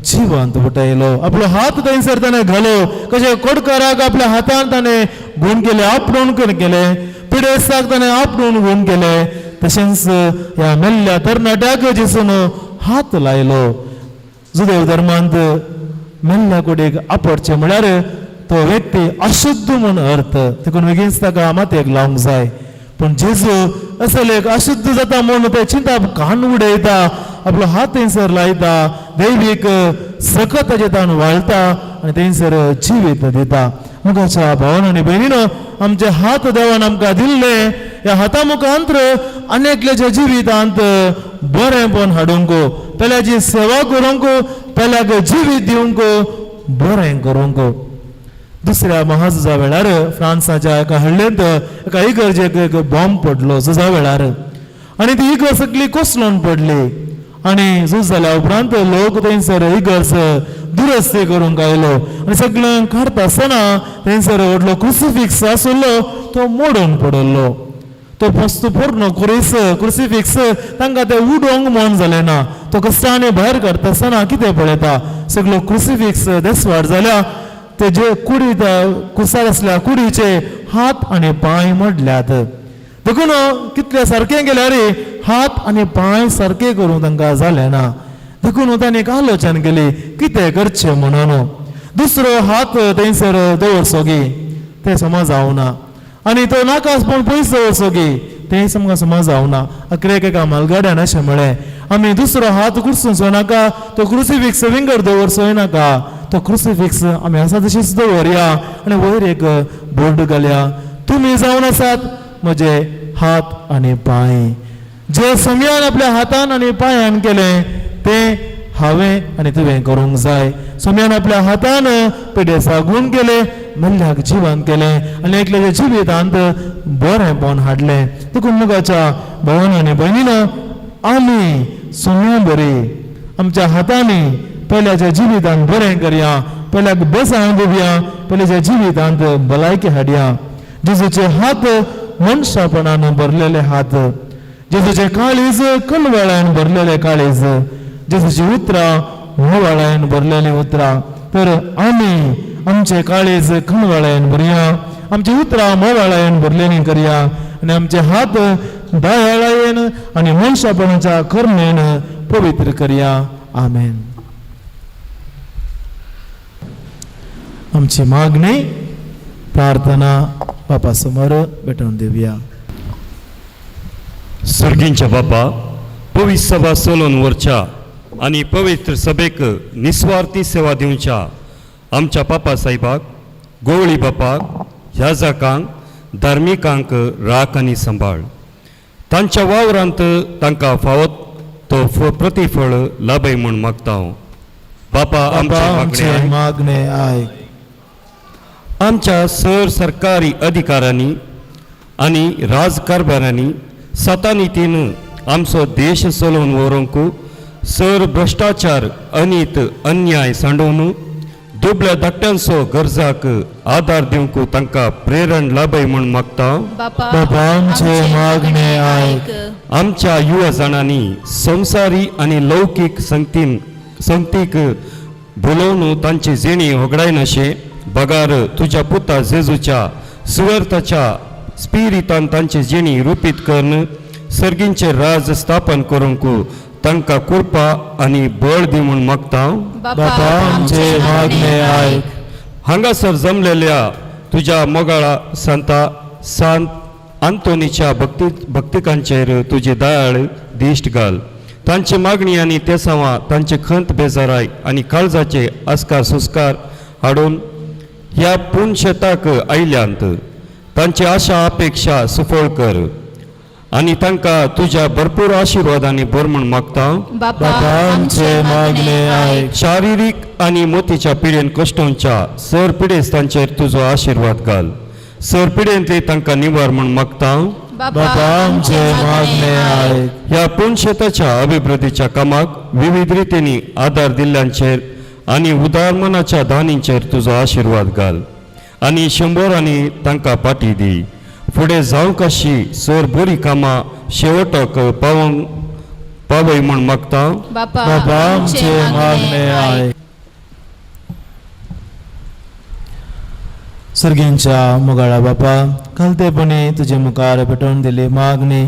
जिवंत उठयलो. आपलो हात थंयसर ताणें घालो, कशें कोडकाराक आपल्या हातान ताणें गूण केले, आपणून केले, पिडेस्ताक ताणें आपणून गूण केले, तशेंच ह्या मेल्ल्या तरणाट्याक जेजून हात लायलो. जुदेव धर्मांत मेल्ल्या कुडीक आपडचें म्हळ्यार तो व्यक्ती अशुद्ध म्हूण अर्थ, देखून बेगीनच ताका मातयेक लावंक जाय. पूण जेजू असले एक अशुद्ध जाता म्हूण ते चिंताप कान उडयता, आपलो हात थंयसर लायता, दैवीक सकत ताचे ताण वाळटा आनी थंयसर जिवीत दिता. मुखाच्या भावन आनी भयणीनो, आमचे हात देवान आमकां दिल्ले, ह्या हाता मुखांत अनेकल्याच्या जिवितांत बरेंपण हाडूंक, पेल्याची सेवा करूंक, पेल्याक जिवीत दिवंक, बरें करूंक. दुसऱ्या महाझुजा वेळार फ्रांसाच्या एका हळ्ळेंत एका इगर्जेक एक बॉम्ब पडलो झुजा वेळार, आनी ती इगर्ज सगळी कोसळून पडली. आनी झूज जाल्या उपरांत लोक थंयसर इगर्ज दुरस्ती करूंक आयलो आनी सगळें काडटा आसतना थंयसर व्हडलो क्रुसिफिक्स आशिल्लो तो मोडून पडिल्लो. तो वस्तू पूर्ण क्रुसिफिक्स तांकां तें उडोवंक मन जालें ना. तो कश्टांनी भायर काडटा आसतना कितें पळयता, सगळो क्रुसिफिक्स देसवाड जाल्या, ते जे कुडी कुसार आसल्या कुडीचे हात आनी पांय मोडल्यात. देखून कितले सारकें केल्यार हात आनी पांय सारके करूंक तांकां जालें ना. देखून तांणी एक आलोचन केली कितें करचें म्हणून. दुसरो हात थंयसर दवरचो गी तें समज जावना, आनी तो नाकास पूण पयस दवरचो गी तें समज समज जावना. अकरेक एका मालगाड्यान अशें म्हळें, आमी दुसरो हात कुर्सूंचो नाका, तो क्रुसिफिक्स विंगड दवरचोय नाका, तो क्रुसिफिक्स आमी आसा तशीच दवरया आनी वयर एक बोर्ड घालया, तुमी जावन आसात म्हजे हात आनी पांय. जे सोम्यान आपल्या हातान आनी पांयान केलें तें हांवें आनी तुवें करूंक जाय. सोम्यान आपल्या हातान पिडेसा गूण केले, मेल्ल्याक जिवन केलें आनी एकल्याच्या जिवितांत बरेंपण हाडलें. देखून मुगाच्या भावान आनी भयणीन, आमी सोम्या बरी आमच्या हातांनी पेल्याच्या जिवितांत बरें करया, पेल्याक बेसांव दिवया, पेल्याच्या जिवितांत भलायकी हाडया. जेजूचे हात मनशापणान भरलेले हात, जेजूचे काळीज कलवळान भरलेले काळीज, जेजूची उतरां म्होवाळान भरलेली उतरां. तर आमी आमचे काळीज खणवाळायन भरया, आमची उतरां मोवाळायन भरलेली करया आनी आमचे हात दयाळायेन आनी मनशापणाच्या करणेन पवित्र करया. आमेन. आमची मागणी प्रार्थना बापा समोर भेटोवन दिवया. सर्गींच्या बापा, पवित्र सभा चलोवन व्हरच्या आनी पवित्र सभेक निस्वार्थी सेवा दिवच्या आमच्या पापा साहेबाक, गोवळी बापाक, ह्या जाकांक, धार्मिकांक राख आनी सांबाळ. तांच्या वावरांत तांकां फावत तो प्रतिफळ लाभय म्हूण मागता हांव. बापा बापा आमचे आमचे मागणे आयक. आमच्या सर सरकारी अधिकाऱ्यांनी आनी राजकारभारांनी सतानितीन आमचो देश चलोवन व्हरूंक सर भ्रश्टाचार, अनीत, अन्याय सांडोवन दुबळ्या धाकट्यांचो गरजाक आदार दिवंक तांकां प्रेरण लाभय म्हूण मागता. बापा बापा आमचे मागणे आयक. आमच्या युवा जाणांनी संवसारी आनी लौकीक संगतीन संगतीक भुलोवन तांची जिणी होगडायनाशें बगार तुज्या पुता जेजूच्या सुवर्ताच्या स्पिरितान तांची जिणी रुपीत करून सर्गींचे राज स्थापन करूंक तांकां कृपा आनी बळ दी म्हूण मागता. बापा आमचे मागणे आयक. हांगासर जमलेल्या तुज्या मोगाळा संता सांत आंतोनीच्या भक्ती भक्तिकांचेर तुजी दयाळ दिश्ट घाल. तांची मागणी आनी तेसांवां, तांचे खंत बेजाराय आनी काळजाचे आस्कार सुस्कार हाडून ह्या पुनशेताक आयल्यांत तांची आशा अपेक्षा सुफळ कर आनी तांकां तुज्या भरपूर आशिर्वादांनी भर म्हूण मागता. बापा बापा आमचे मागणे आयक. शारिरीक आनी मोतीच्या पिडेन कश्टोंच्या सर पिडेस्तांचेर तुजो आशिर्वाद घाल. सर पिडेंतली तांकां निवार म्हूण मागता. बापा आमचे मागणे आयक. ह्या पुनशेताच्या अभिवृद्धीच्या कामाक विविध रितींनी आदार दिल्ल्यांचेर आनी उदार मनाच्या दानींचेर तुजो आशिर्वाद घाल आनी शंबरांनी तांकां पाटी दी. फुडें जावंक अशी सर बरी कामां शेवटाक पावोवंक पावय म्हूण मागता. बापा बापा आमचे मागणे आयक. सर्गींच्या मोगाळा बापा, खालतेपणी तुजे मुखार पेटोवन दिली मागणी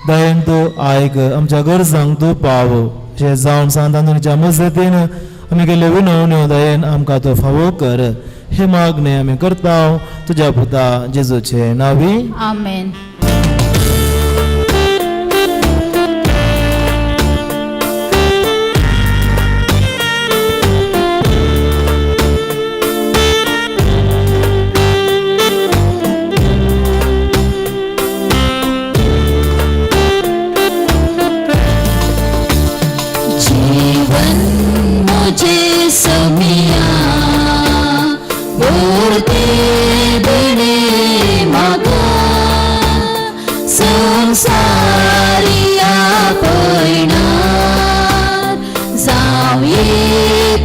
दयेन तूं आयक, आमच्या गरजांक तूं पाव. अशें जावन सांत आंतोनीच्या मजतीन आमी केल्ल्यो विनवण्यो दयेन आमकां तूं फावो कर. हे मागणे आमी करता तुज्या पुता जेजूचे नावी. आमेन. जीवन मुझे समिया बोलते देणे मागा संसारिया पयणार जावये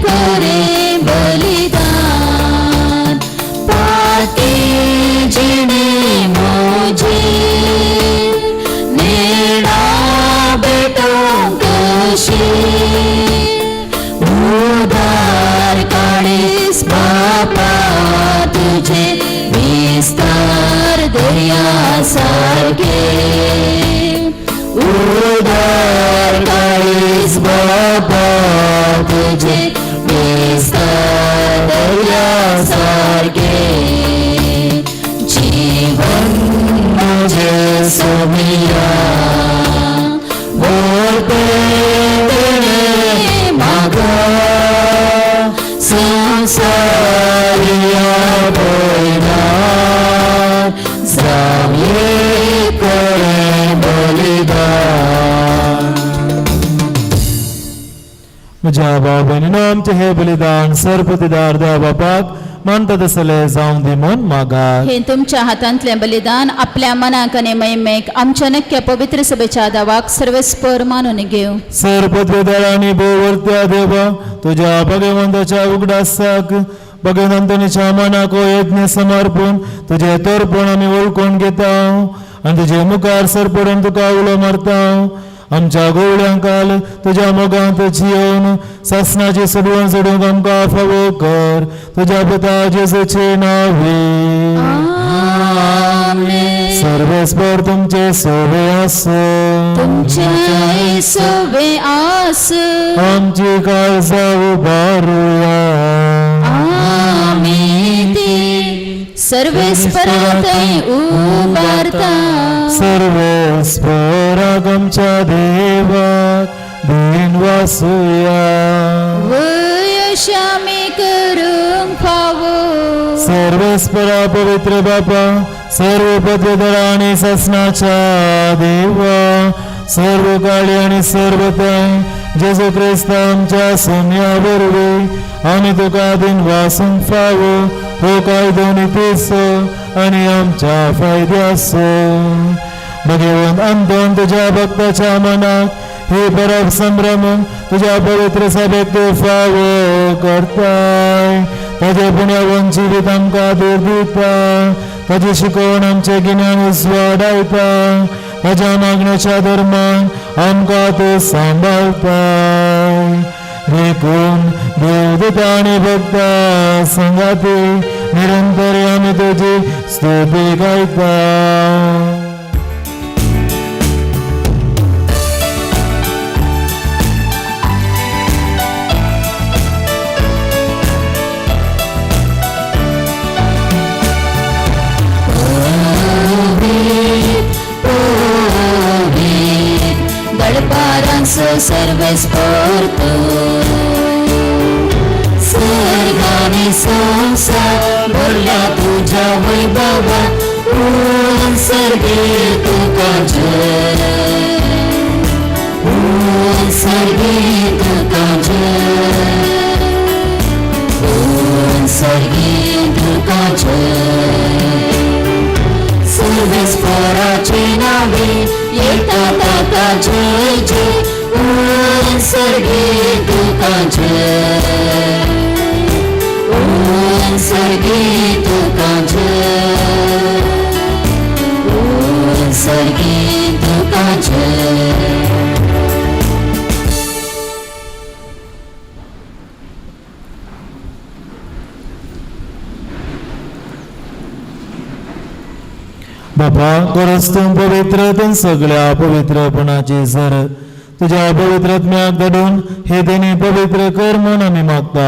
करे बलिदान पाती जिणे मोजे नेणा बेटो कशी उदार काळीस बापा तुझे विस्तार दर्या सारखे उदार काळीस बापा तुझे विस्तार दर्या सारखे जीवन मुझे सोमिया बोलते तेरे मागा संसारिया पयणार जावये करे बलिदान. म्हज्या भाव भयणीनो, आमचें हें बलिदान सरपतीदार देवा बापाक मानता तसलें जावं दी म्हूण मागात. हे तुमच्या हातांतलें बलिदान आपल्या मनाक आनी महिमेक आमच्या नक्क्या पवित्र सभेच्या दावाक सर्वस्पर मानून घेवं. सरपदवेदार आनी भोवरत्या देवा, तुज्या भगवंताच्या उगडासाक भगवंतांच्या मनाक हो यज्ञ समर्पून तुजें तर्पण आमी वळखून घेता आनी तुजे मुखार सरपडून तुका उलो मारता. आमच्या गोवळ्यांकाल तुज्या मोगांत जियोवन सासणाची सोडवण सोडूंक आमकां फावो कर तुज्या पुता जेजूचे नावे. सर्वेस्पर तुमचे सोवे आसूं. तुमचे सोवे आस. आमची काळजां उबारुया. आमी ती सर्वेस्परांतय उबारता. सर्वेस्पराक आमच्या देवाक दिन वासुया. वयश आमी करूंक फावो. सर्वेस्परा पवित्र बापा, सर्व पदवीधरा आनी सासणाच्या देवा, सर्व काळी आनी सर्व थंय जेजू क्रिस्त आमच्या सोम्या वरवीं आमी तुका दिन वासूंक फावो हो कायदो नितीचो आनी आमच्या फायद्याचो. भगवंत अंतोन तुज्या भक्ताच्या मनाक हे परब संभ्रमून तुज्या पवित्र सभेक तूं फावो करताय. ताजे पुण्यावन जिवीत आमकां दूर दिता, ताजी शिकवण आमचें गिन्यान उजवाडायता, ताज्या मागण्याच्या धर्मान आमकां तूं सांबाळताय. देखून देवदूता आनी भक्ता संगाती निरंतर आमी तुजी स्तुती गायता. दळपारांचो सर्वेस्पर तूं, सर्ग आनी संवसार भरल्या तुज्या वैभवान, ऊन सर्गे तुका जय, ऊन सर्गे तुका जय, ऊन सर्गे तुका जय. सर्वेस्पराचे नावे येता ताका जय जय, ऊन सर्गे तुका जय, ऊन सर्गे तुका जय, ऊन सर्गे तुका जय. बाबा गरज तूं पवित्र तूं सगळ्या पवित्रपणाची सर तुज्या पवित्रत्म्याक धाडून हे देणे पवित्र कर म्हूण आमी मागता.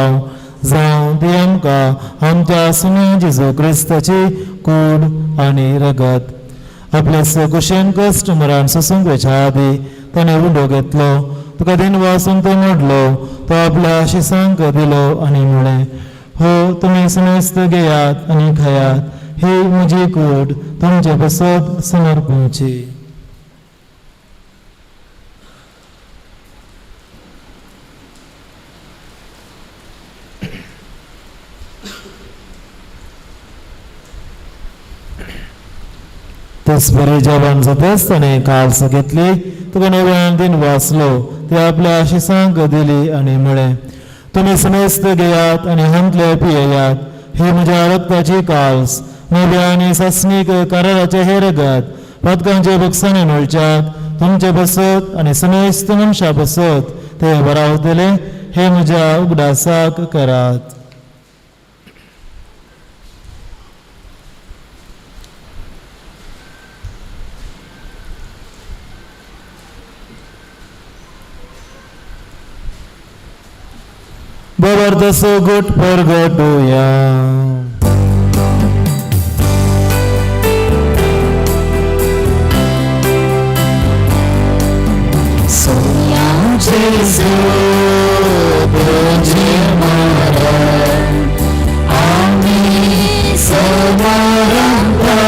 जावं ती आमकां आमच्या सुन्या जेजू क्रिस्ताची कूड आनी रगत. आपले सकुशेन कश्ट मरण सोसूंक वयच्या आदी ताणें उंडो घेतलो, तुका दिन वासून तो मोडलो, तो आपल्या शिसांक दिलो आनी म्हळें, हो तुमी समेस्त घेयात आनी खायात, ही म्हजी कूड तुमचे पासत समर्पूची. तेच बरी जेवण जाताच ताणें काल्स घेतली, तुका नव्यान दिन वाचलो, ती आपल्या शिसांक दिली आनी म्हळें, तुमी समेस्त घेयात आनी हांतले पियेयात, ही म्हज्या रक्ताची काल्स, नव्या आनी सासणीक कराराचें हें रगत, पदकांचे बक्षाने मेळच्याक तुमचे बसत आनी समेस्त मनशां बसत ते बरावतले, हे म्हज्या उगडासाक करात. बबर तसो गोट परगटुया. जेजू तुझे मरण आमी समारंभा,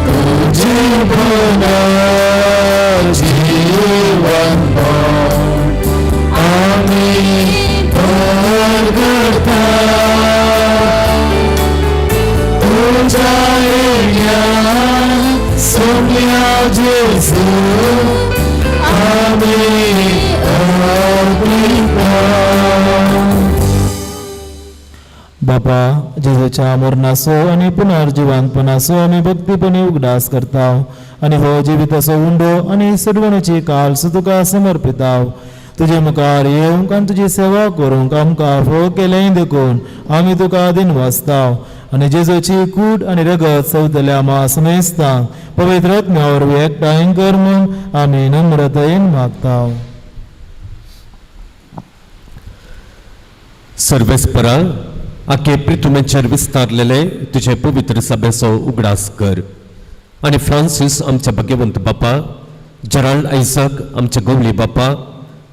तुझे पुनर्जीवन आमी परगटा, तुझ्या येण्या सोम्या जेजू आमी अर्पिता. बापा, जेजूच्या मरणाचो आनी पुनर्जिवंतपणाचो आमी भक्तीपणी उगडास करता आनी हो जिविताचो उंडो आनी सोडवणेची काल तुका समर्पिता. तुजे मुखार येवंक आनी तुजी सेवा करूंक आमकां फोव केलें देखून आमी तुका दिनवासता आनी जेजूची कूड आनी रगत सवतल्या मा समेस्तांक पवित्र आत्म्या वरवीं एकठांय कर म्हूण आमी नम्रतायेन मागता. सर्वेस्परा, आखे प्रिथुमेचेर विस्तारलेले तुजे पवित्र सभेचो उगडास कर आनी फ्रांसीस आमच्या भाग्यवंत बापा, जेराल्ड आयझक आमचे गवली बापा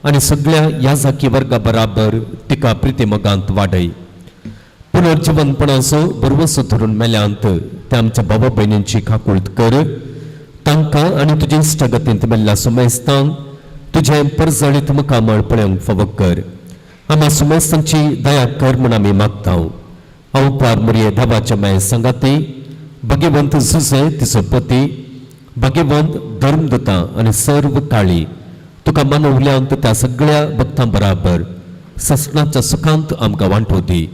आनी सगळ्या याजाकी वर्गा बराबर तिका प्रितीमोगांत वाडय. पुनर्जिवंतपणाचो बरवसो धरून मेल्यांत त्या आमच्या बाबा भयणींची काकूळत कर. तांकां आनी तुजे इश्टागतींत मेल्ल्या सुमेस्तांक तुजें परजळीत मुखामळ पळोवंक फावो कर. आम्हा सुमेस्तांची दया कर म्हूण आमी मागता. अवपार मुरये देवाच्या माये सांगाती भाग्यवंत जुजे तिचो पती, भाग्यवंत धर्मदूतां आनी सर्व काळी तुका मानवल्यांत त्या सगळ्या भक्तां बराबर ससनाच्या सुखांत आमकां वांटो दी.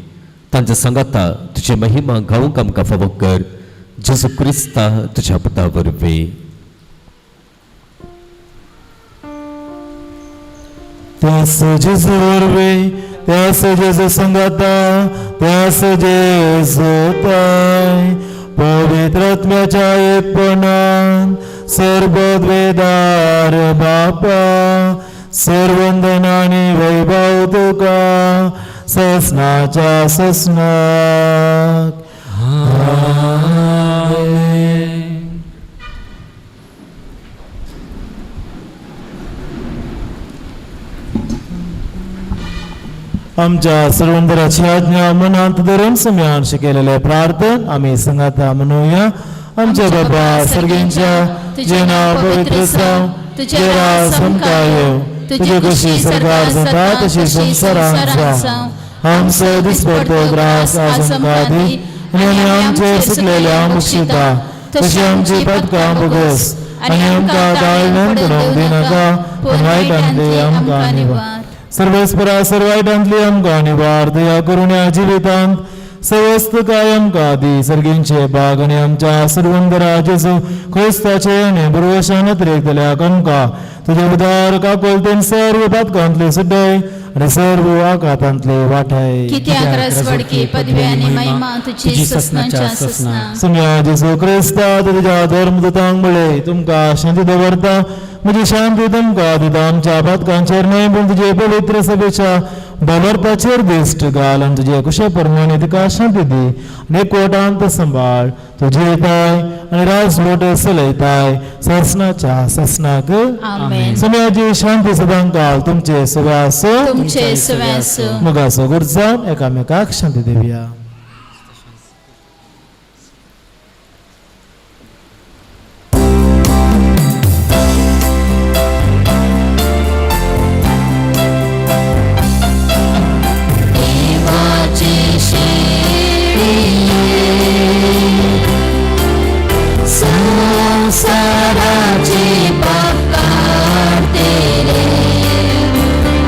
तांच्या सांगाता तुजी महिमा गावंक आमकां फावो कर. जेजू क्रिस्ता तुज्या पुता वरवीं. त्यास जेजू वरवीं, त्यास जेजू संगाता, त्यास जेजू ताय पवित्र आत्म्याच्या एकपणान सर्वद्वेदार बापा, सर्वंदन आनी वैभव तुका ससनाच्या ससनाक. आमच्या सर्वंदराची आज्ञा मनांत धरून सम्यान शिकयलेले प्रार्थन आमी संगाता म्हणूया. आमच्या बाबा सर्गेंच्या, तुजें नांव पवित्र जावं, तुजें राज आमकां येवं, तुजी खुशी सरकार जाता तशी संवसारांत जावं. आमचो दिसपडतो ग्रास आज आमकां दी आनी आमी आमचे सुकलेल्या मुक्षिता तशी आमची पदकां भोगोस आनी आमकां दाळण्यान पडोवंक दिनाका, पूण वायटांतली आमकां निवार. सर्वेस्परा सर्व वायटांतली आमकां निवार. दया करून ह्या जिवितांत सवस्त काय आमकां दी. सर्गींचे बाग आनी आमच्या सर्वंदरा जेजू क्रिस्ताचे आनी बरवशान अतिरेकतल्या आमकां तुजे उदार काकोलतेन सर्व पातकांतले सुड्डय आनी सर्व आघातांतले वाठाय. कित्याक रसवडकी पदवी आनी महिमा तुजी ससनाच्या ससना. सुम्या जेजू क्रिस्ता तुज्या धर्मदूतांक म्हळें, तुमकां शांती दवरता, म्हजी शांती तुमकां दिता. आमच्या पातकांचेर न्हय पूण तुजे पवित्र सभेच्या बाबरताचेर दिश्ट घाल आनी तुजे कुशे प्रमाणे तिका शांती दी आनी एकवटांत सांबाळ. तुजी येताय आनी राजवट चलयताय ससनाच्या ससनाक. आमेन. सुम्याची शांती सदांकाल तुमचे सगळे आसो, तुमचे सुव्यासो. मुगासो गुरजान एकामेकाक शांती दिवया. देवाची शेळी संसाराचे पाप काडतेले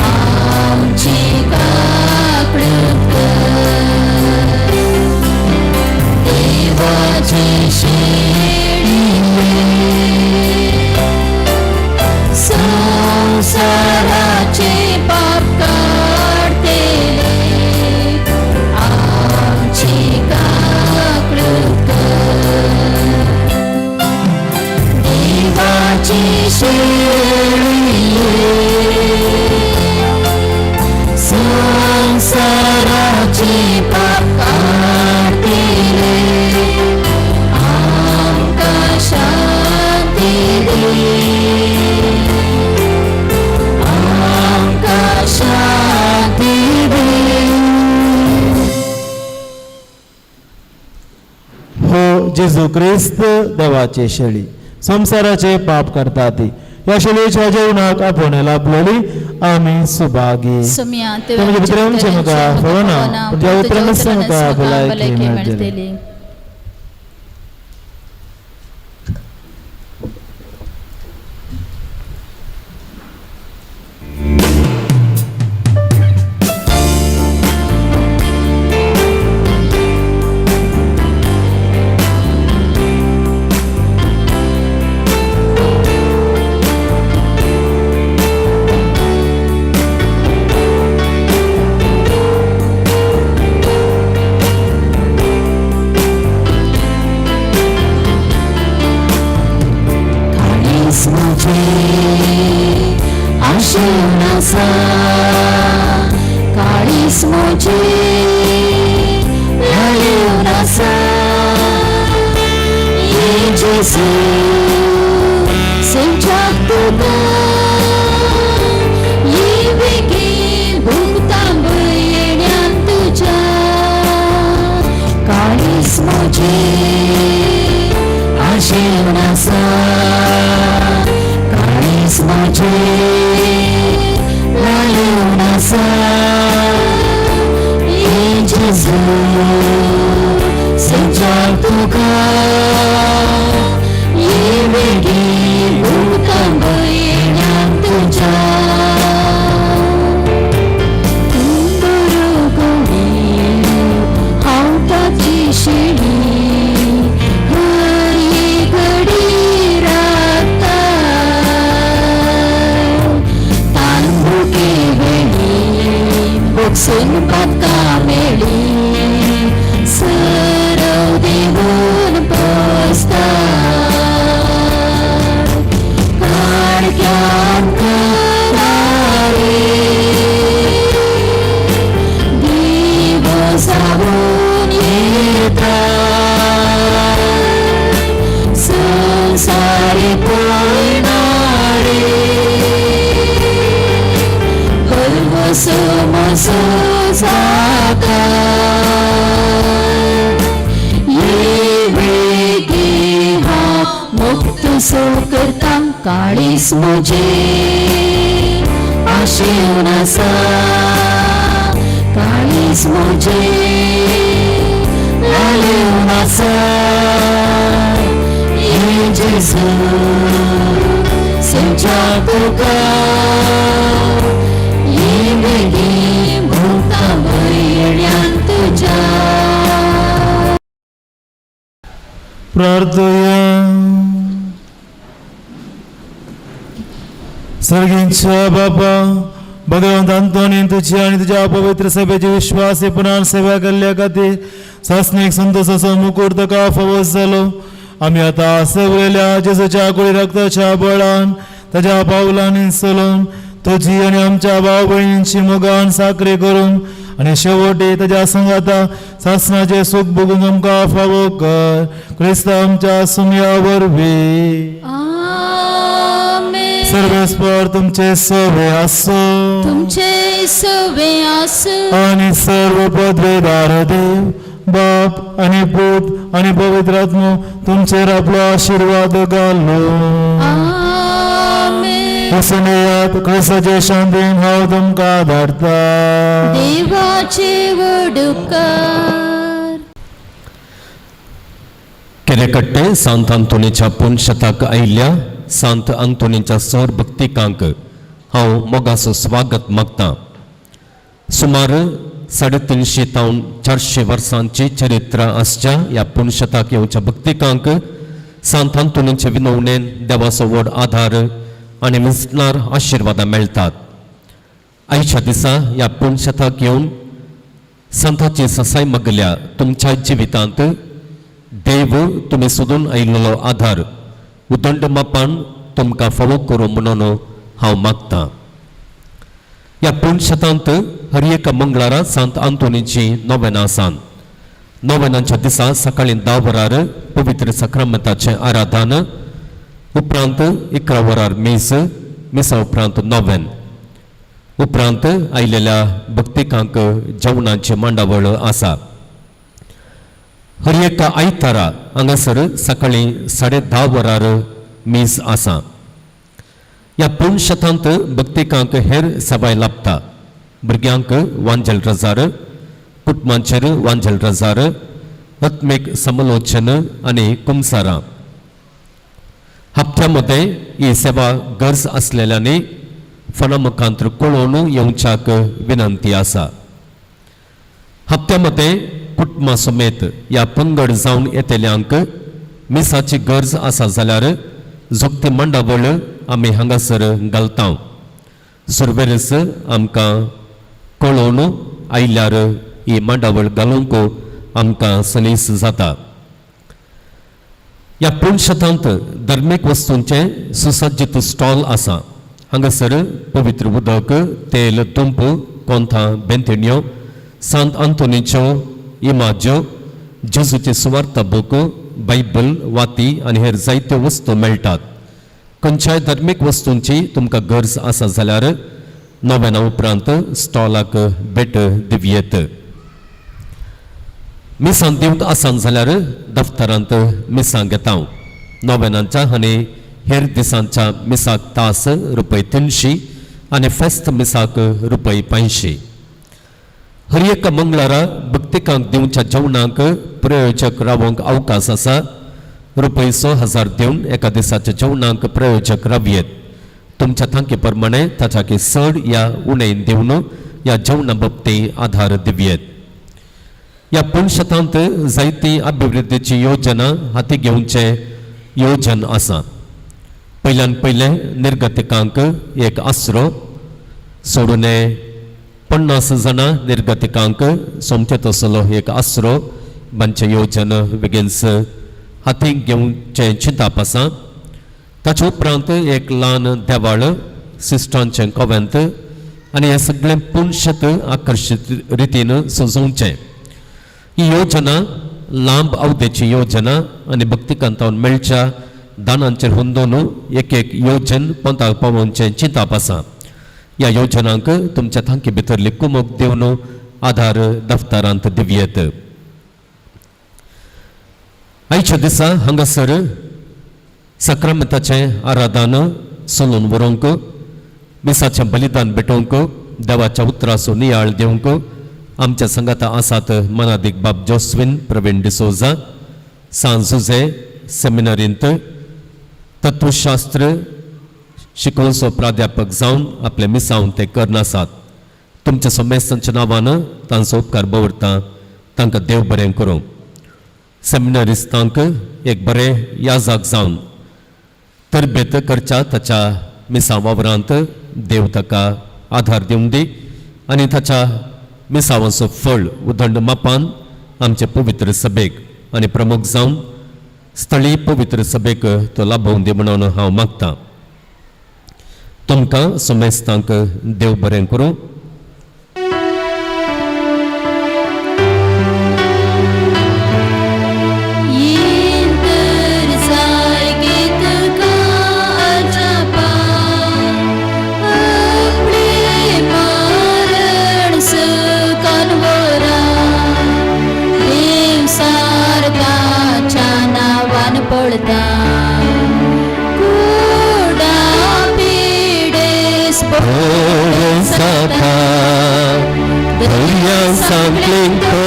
आमची काकळूत कर. देवाची शेळी संसाराचे पाप काडतेले आमची काकळूत कर. देवाची शेळी संसाराचे पाप काडतेले आमकां शांती दी, आमकां शांती दी. हो जेजू क्रिस्त देवाची शेळी, संवसाराचे पाप करता ती. ह्या शेळीच्या जेवणाक आपोवणें लाभलेली आमी सुभागी. सुम्या तुमच्या उतरांचे म्हाका फळना, पूण तुज्या उतरांच म्हाका भलायकी मेळटली. काळीज म्हजें आशेवन आसा काळीज म्हजें लाळेवन आसा ये जेजू सेवच्याक तुका ये बेगीन भुगतांब येण्यान तुज्या काळीज म्हजें आशेवन आसा काळीज म्हजें लाळेवन आसा ये जेजू सेवच्याक तुका ये बेगीन भुगतांब येण्यान तुज्या कुंदरो हांव ताची शिणी हर एक घडी राखता तांबुके वेळी बोक्सून पातका मेळी सरव देवून पोसता काडक्यान करारे दिवो जावन येता संसारी पळणारे हलवसो मसो जाता ये वेगे हांव मुक्त सो करता काळीज म्हजें आशेवन आसा काळीज म्हजें लाळेवन आसा ये जेजू सेवच्या तुका ये बेगीन भुगता येण्यान तुज्या प्रार्थया सर्गींच्या बापा भगवंत अंतोनी तुझी आणि तुझ्या पवित्र सभेची विश्वासीपणान सेवा केल्ल्या खातीर सासणीक संतोषाचो मुकुट तुका फावो जालो. आमी आतां सगळेल्या जेजूच्या कुडी रक्ताच्या बळान ताज्या पावलांनी चलून तुजी आनी आमच्या भाव भयणींची मोगान साकरी करून आनी शेवटी ताज्या संगाता सासणाचें सूख भोगूंक आमकां फावो कर. क्रिस्त आमच्या सुमया वरवीं. आमेन. सर्वेस्पर तुमचे सवे आसो तुमचे सवे आसू. आणि सर्व पदवेदार देव बाप आणि पूत आणि पवित्र आत्मो तुमचेर आपलो आशीर्वाद घालो. आमेन. वसनेयात क्रिस्ताचे शांतीन हांव तुमकां धाडटा. देवाचे वडुपकार. केरेकट्टे सांत आंतोनीच्या पुनशताक आयिल्ल्या सांत आंतोनीच्या सर भक्तिकांक हांव मोगाचो स्वागत मागतां. सुमार 350 तावन 400 वर्सांची चरित्र आसच्या ह्या पुनशताक येवच्या भक्तिकांक सांत आंतोनीचे विनवणेन देवाचो व्हड आधार आनी मिसणार आशिर्वादां मेळटात. आयच्या दिसा ह्या पुनशताक येवन संताची ससाय मागल्या तुमच्या जिवितांत देव तुमी सोदून आयिल्लो आधार उदंड मापान तुमकां फावो करूं म्हणून हांव मागतां. ह्या पुणशतांत हर एका मंगळारा सांत आंतोनीची नोवेनां आसात. नोवेनांच्या दिसा सकाळीं 10 वरार पवित्र सक्रमताचें आराधन, उपरांत 11 वरार मीस, मिसा उपरांत नोवेन, उपरांत आयिल्ल्या भक्तिकांक जेवणाची मांडावळ आसा. हर एका आयतारा हांगासर सकाळीं 10:30 वरार मीस आसा. ह्या पुणशतांत भक्तिकांक हेर सेवाय लाभता. भुरग्यांक वांजेल रजार, कुटुंबांचेर वांजेल रजार, आत्मीक समालोचन आनी कुमसारां. हप्त्या मदें ही सेवा गरज आसलेल्यांनी फोना मुखांत कळोवन येवच्याक विनंती आसा. हप्त्या मदें कुटुंबा समेत ह्या पंगड जावन येतल्यांक मिसाची गरज आसा जाल्यार जोगती मांडावळ आमी हांगासर घालता. सुरवेरस आमकां कळोवन आयल्यार ही मांडावळ घालूंक आमकां सलीस जाता. ह्या पुणशतांत धर्मीक वस्तूंचे सुसज्जित स्टॉल आसा. हांगासर पवित्र उदक, तेल, तुंप, कोंथां, बेंतिण्यो, सांत आंतोनीच्यो इमाज्यो, जेजूचे सुवार्ता बूक, बायबल, वाती आनी हेर जायत्यो वस्तू मेळटात. खंयच्याय धर्मीक वस्तूंची तुमकां गरज आसा जाल्यार नोव्याना उपरांत स्टॉलाक भेट दिवयेत. मिसां दिवंक आसान जाल्यार दफ्तरांत मिसां घेता. नोव्यानांच्या आनी हेर दिसांच्या मिसाक तास रुपय 300 आनी फेस्त मिसाक रुपय 500. हर एका मंगळारा भक्तिकांक दिवच्या जेवणाक प्रयोजक रावंक अवकाश आसा. रुपय 6000 दिवन एका दिसाच्या जेवणाक प्रयोजक रावयेत. तुमच्या तांके प्रमाणे ताच्याकी चड या उणें दिवन ह्या जेवणा बाबती आधार दिवयेत. ह्या पुणशतांत जायती अभिवृद्धीची योजना हाती घेवचें योजन आसा. पयल्यान पयलें निर्गतिकांक एक आसरो सोडून 50 जाणां निर्गतिकांक सोमते तसलो एक आसरो बांदचें योजन बेगीनच हाती घेवचें चिंताप आसा. ताचे उपरांत एक ल्हान देवाळ, सिस्टांचें कोवेंत आनी हें सगळें पुणशत आकर्शीत रितीन सजोवचें. ही योजना लांब अवधेची योजना आनी भक्तिकांतावन मेळच्या दानांचेर हुंदोवन एक एक योजन पंताक पावोवचें चिंताप आसा. ह्या योजनांक तुमच्या तांकी भितरली कुमक दिवन आधार दफ्तरांत दिवयेत. आयच्या दिसा हांगासर सक्रामेंताचें आराधन चलून व्हरूंक, मिसाचें बलिदान भेटोवंक, देवाच्या उतराचो नियाळ दिवंक आमच्या संगाता आसात मनादीक बाब जोस्विन प्रवीण डिसोजा, सांत जुझे सेमिनरींत तत्वशास्त्र शिकोवचो प्राध्यापक जावन आपले मिसावन ते करनासात. तुमच्या समेस्तांच्या नांवान तांचो उपकार दवरता. तांकां देव बरें करूं. सेमिनरिस्तांक एक बरें याजाक जावन तरबेत करच्या ताच्या मिसां वावरांत देव ताका आधार दिवंक दी आनी ताच्या मिसावांचो फळ उदंड मापान आमचे पवित्र सभेक आनी प्रमुख जावन स्थळी पवित्र सभेक तो लाभोवन दी म्हणून हांव मागतां. तुमकां समेस्तांक देव बरें करूं. इंतर जाय गीत गाजपा आपले मरण सुकानवरा देव सारकाच्या नावान पळता कुडा पिडेस जाता धैर्या सांगलीं तो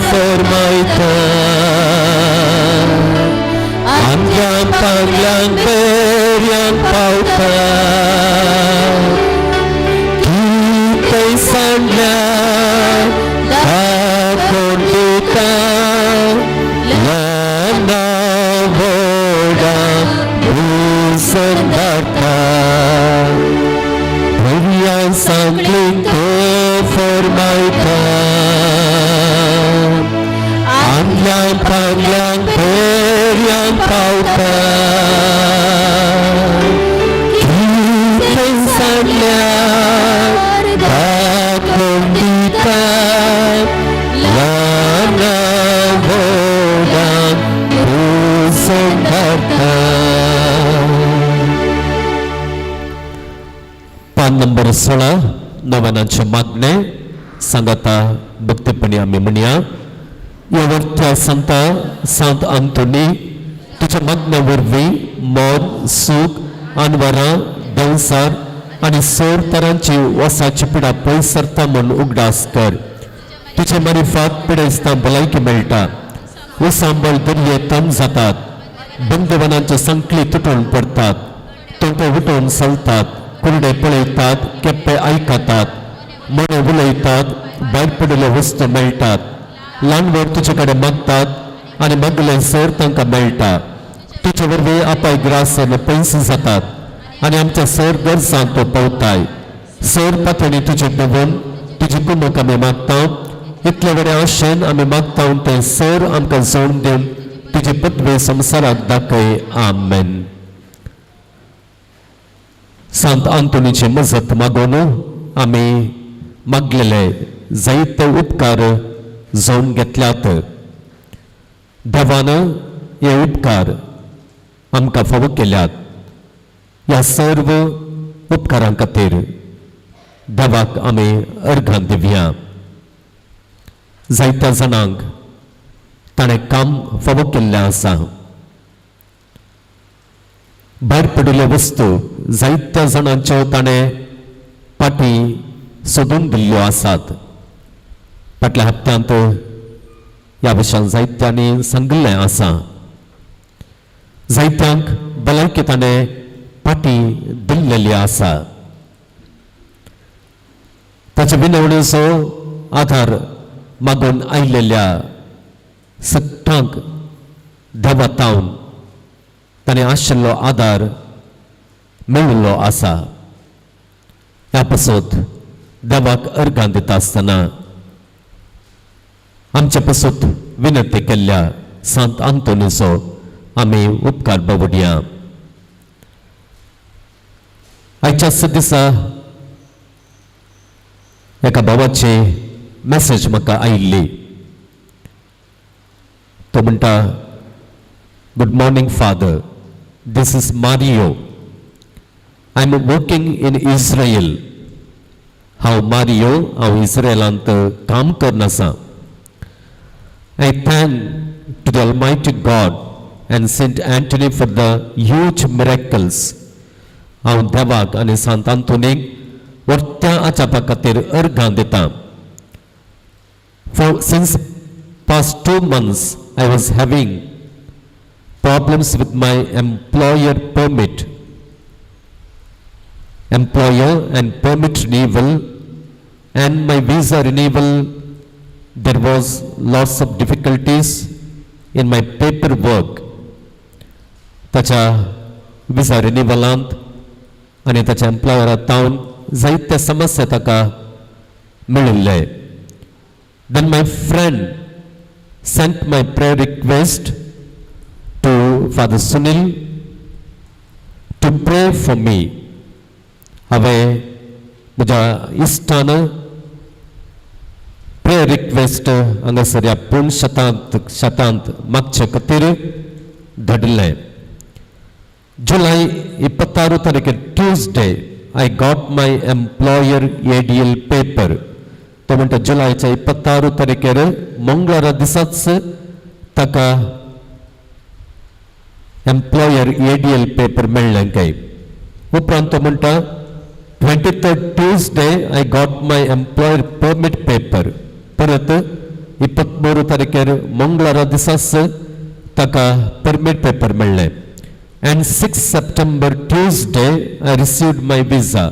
फरमायता, आमच्या पांगल्यांक बेर्यांक पावता. कितें सांगल्यार दाखोवन दिता, ल्हान व्हडा भूसन धाडटा. धैर्या सांगलीं तो फरमायता, आमल्या पांगल्यांक बेर्यांक पावता. कितें सांगल्यार दाखोवन दिता, ल्हान व्हडा भूसन धाडटा. पान नंबर 16, नव्यानाचे मागणे सांगाता भक्तीपणी आमी म्हणया. ह्या वरत्या संता सांत आंतोनी, तुज्या मागण्या वरवीं मन, सूख, अनवरां, देंवसार आनी सोर तरांची वसाची पिडा पयस सरता म्हूण उगडास कर. तुजे मारिफात पिडेस्तां भलायकी मेळटा, उसांबळ दर्ये तम जातात, बंदवनांचे संकली तुटून पडटात, तोंपे उठून चलतात, कुरडे पळयतात, केप्पे आयकतात, मणे उलयतात, भायर पडिल्ल्यो वस्तू मेळटात. ल्हान व्हड तुजे कडेन मागतात आनी मागलें सर तांकां मेळटा. तुजे वरवीं आपाय ग्रासन पयस जातात आनी आमच्या सर गरजांक तो पावताय. सर पातणी तुजे दवरून तुजी कुमक आमी मागता. इतले बरे आशेन आमी मागता तें सर आमकां जोड दिवन तुजे पदवे संवसाराक दाखय. आमेन. सांत आंतोनीची मजत मागून आमी मागलेले जायते उपकार जावन घेतल्यात. देवान हे उपकार आमकां फावो केल्यात. ह्या सर्व उपकारां खातीर देवाक आमी अर्घां दिवया. जायत्या जाणांक ताणें काम फावो केल्लें आसा. भायर पडिल्ल्यो वस्तू जायत्या जाणांच्यो ताणें पाटी सोदून दिल्ल्यो आसात. फाटल्या हप्त्यांत ह्या विशयान जायत्यांनी सांगिल्लें आसा. जायत्यांक भलायकी ताणें पाटी दिल्लेली आसा. ताचे विनवणेचो आधार मागून आयलेल्या सगळ्यांक देवा तावन ताणें आशिल्लो आदार मेळिल्लो आसा. ह्या पासत देवाक अर्गां दिता आसतना आमचे पासत विनंती केल्ल्या सांत आंतोनीचो आमी उपकार बावडया. आयच्या दिसा एका भावाची मॅसेज म्हाका आयिल्ली. तो म्हणटा, "Good morning, Father. This is Mario. I am working in Israel." हांव मारियो, हांव इस्रायलांत काम करून आसा. "I thank to the Almighty God and Saint Anthony for the huge miracles." हांव देवाक आनी सांत आंतोनीक व्हडत्या अजापा खातीर अर्घां दिता. "For since past 2 months, I was having problems with my employer permit. Employer and permit renewal and my visa renewal, there was lots of difficulties in my paperwork." ताच्या visa रिन्युवलांत आनी ताच्या एम्प्लॉयरा तावन जायते समस्या ताका मेळिल्ले. "Then my friend sent my prayer request to Father Sunil to pray for me." हांवें म्हज्या इश्टान प्रेयर रिक्वेस्ट हांगासर ह्या पूण शतांत शतांत मागचे खातीर धाडिल्लें. "जुलय 26 तारखेर Tuesday I got my employer ADL paper." तो म्हणटा, जुलयच्या 26 तारखेर मंगळारा दिसाच ताका एम्प्लॉयर एडीएल पेपर मेळ्ळें काय. उपरांत तो म्हणटा, "23rd Tuesday I got my employer permit paper." परत 23 तारखेर मंगळारा दिसाच ताका परमीट पेपर मेळ्ळें. "And 6 September Tuesday I received my visa."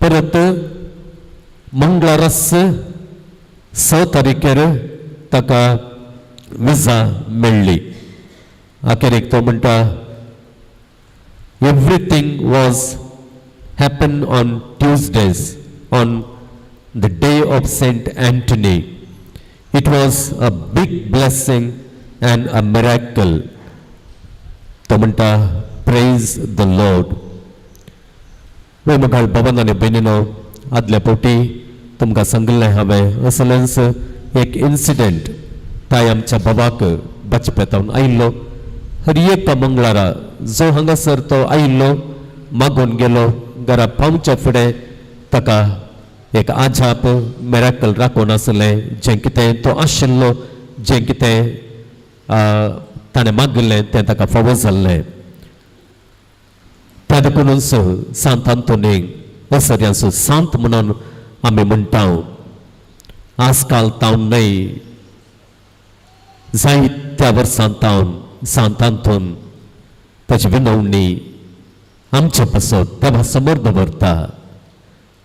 परत मंगळाराच 6 तारखेर ताका विजा मेळ्ळी. अखेरेक तो म्हणटा, "Everything was happen on Tuesdays, on the day of Saint Anthony. It was a big blessing and a miracle." तो म्हणटा, "Praise the Lord." मोगाळ भावांनो आनी भयणीनो, आदल्या फावटी तुमकां सांगिल्लें हांवें, असलेंच एक इन्सिडंट ताय आमच्या भावाक बचपेतावन आयिल्लो. हर एका मंगळारा जो हांगासर तो आयिल्लो, मागून गेलो, घरा पावच्या फुडें ताका एक आजाप मेराकल राखून आसलें. जें कितें तो आशिल्लो, जें कितें ताणें मागिल्लें तें ताका फावो जाल्लें. त्या देखूनच सांत आंतोनीक असर्यांचो सांत म्हणून आमी म्हणटा. आजकाल तावन न्हय, जायत्या वर्सां तावन सांत आंतोन ताची विनवणी आमचे पासत देवा समोर दवरता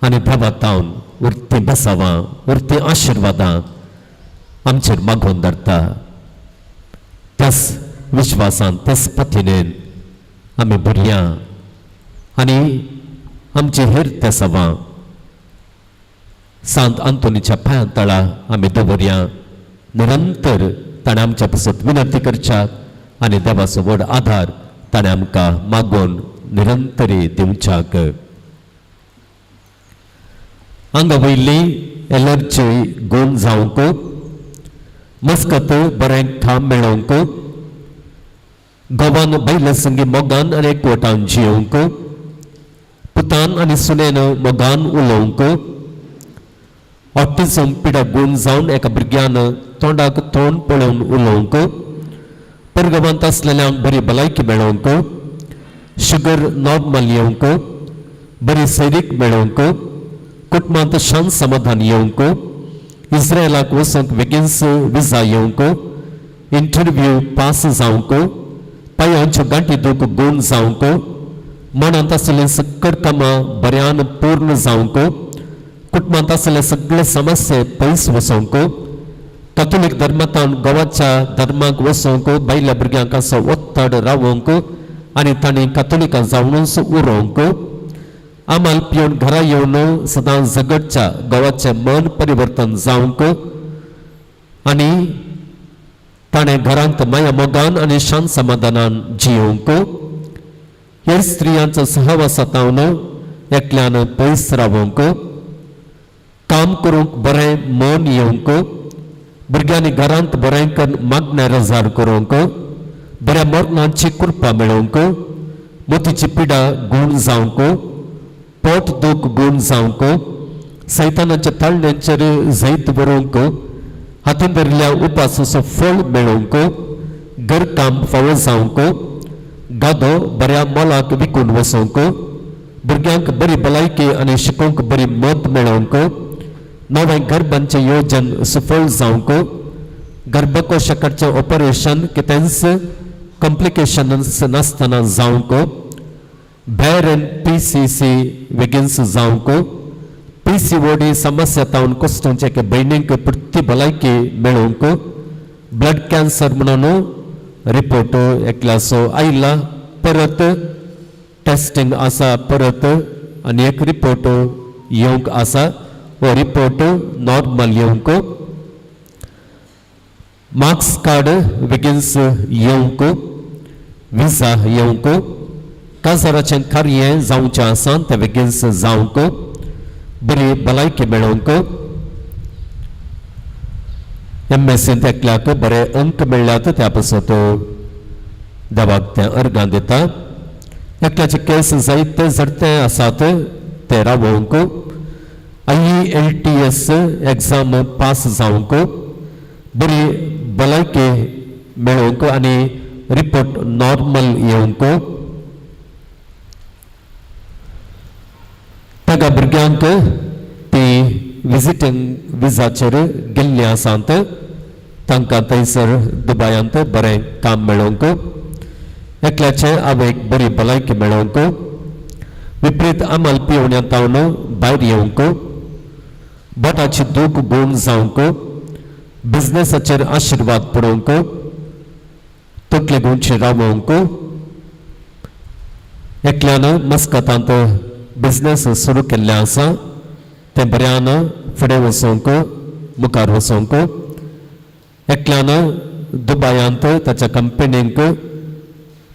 आनी देवा तावन उरतीं बसावां, उरतीं आशिर्वादां आमचेर मागोवन धरता. त्याच विश्वासान, त्याच पतीनेन आमी भुरयां आनी आमचे हेर तेसावां सांत आंतोनीच्या पांयां तळा आमी दवरया. निरंतर ताणें आमच्या पासत विनंती करच्याक आनी देवाचो व्हड आधार ताणें आमकां मागून निरंतरी दिवच्याक. आंगा वयली एलर्जी गुण जावंक, मस्कत बरें काम मेळोवंक, गोवान बायले संगी मोगान आनी एकवटान जियोवंक, पुतान आनी सुनेन मोगान उलोवंक, ऑटिझम पिडा गुण जावन एका भुरग्यान तोंडाक तोंड पळोवन उलोवंक, परगवांत आसलेल्यांक बरी भलायकी मेळोवंक, शुगर नॉर्मल येवंक, बरी सैरीक मेळोवंक, कुटुंबांत शांत समाधान येवंक, इस्रायलाक वचूंक बेगीनच विजा येवंक, इंटरव्यू पास जावंक, पांयांच्यो गांठी दूख गुण जावंक, मनांत आशिल्लीं सक्कड कामां बऱ्यान पूर्ण जावंक, कुटुंबांत आशिल्ले सगळे समस्ये पयस वचोवंक, कथोलीक धर्मांत गोवाच्या धर्माक वचोवंक, बायल्या भुरग्यांक असो ओत्तड रावोवंक आनी तांणी कथोलिकां जावनूच उरोवंक, आमाल पिवन घरा येवन सदां झगडच्या गोवाचें मन परिवर्तन जावंक आनी ताणें घरांत माया मोगान आनी शांत समाधानान जियोवंक, हेर स्त्रियांचो सहवासांत एकल्यान पयस रावोवंक, काम करूंक बरें मन येवंक, भुरग्यांनी घरांत बरें करून मागणें रजार करूंक, बऱ्या मरणांची कृपा मेळोवंक, मोतीची पिडा गूण जावंक, पोट दूख गूण जावंक, सैतानाच्या ताळण्यांचेर जैत बरोवंक, हातीन धरिल्ल्या उपासाचो फळ मेळोवंक, घरकाम फावो जावंक, गादो बऱ्या मोलाक विकून वचोवंक, भुरग्यांक बरी भलायकी आनी शिकोवंक बरी मत मेळोवंक, नवें घर बांदचें योजन सफळ जावंक, गर्भकोशाकडचें ऑपरेशन कितेंच कॉम्प्लिकेशन नासतना जावंक, बॅरन PCC बेगीनच जावंक, PCOD समस्या तावन कोश्टांचे एके भयणींक पुरती भलायकी मेळोवंक, ब्लड कॅन्सर म्हणून रिपोर्ट एकल्याचो आयला, परत टेस्टिंग आसा, परत आनी एक रिपोर्ट येवंक आसा, हो रिपोर्ट नॉर्मल येवंक, मार्क्स कार्ड बेगीनच येवंक, विजा येवंक, काजाराचें कार्य जावचें आसा तें बेगीनच जावंक, बरी भलायकी मेळोवंक, MSc एकल्याक बरे अंक मेळ्ळ्यात त्या पासत देवाक तें अर्गां दिता, एकल्याचे केस जायते झडते आसात ते रावोवंक, IELTS exam pass जावंक, बरी भलायकी मेळोवंक आनी रिपोर्ट नॉर्मल येवंक, ताका भुरग्यांक ती विजिटींग विजाचेर गेल्ली आसात तांकां थंयसर दुबायांत बरें काम मेळोवंक, एकल्याचे आवयक बरी भलायकी मेळोवंक, विपरीत अमल पिवण्यांत भायर येवंक, बोटाची दूख गुण जावंक, बिजनेसाचेर आशिर्वाद पडोवंक, तकले गुणची रावोवंक, एकल्यान मस्कतांत बिजनेस सुरू केल्लें आसा तें बऱ्यान फुडें वचोवंक, मुखार वचोवंक, एकल्यान दुबायांत ताच्या कंपनीक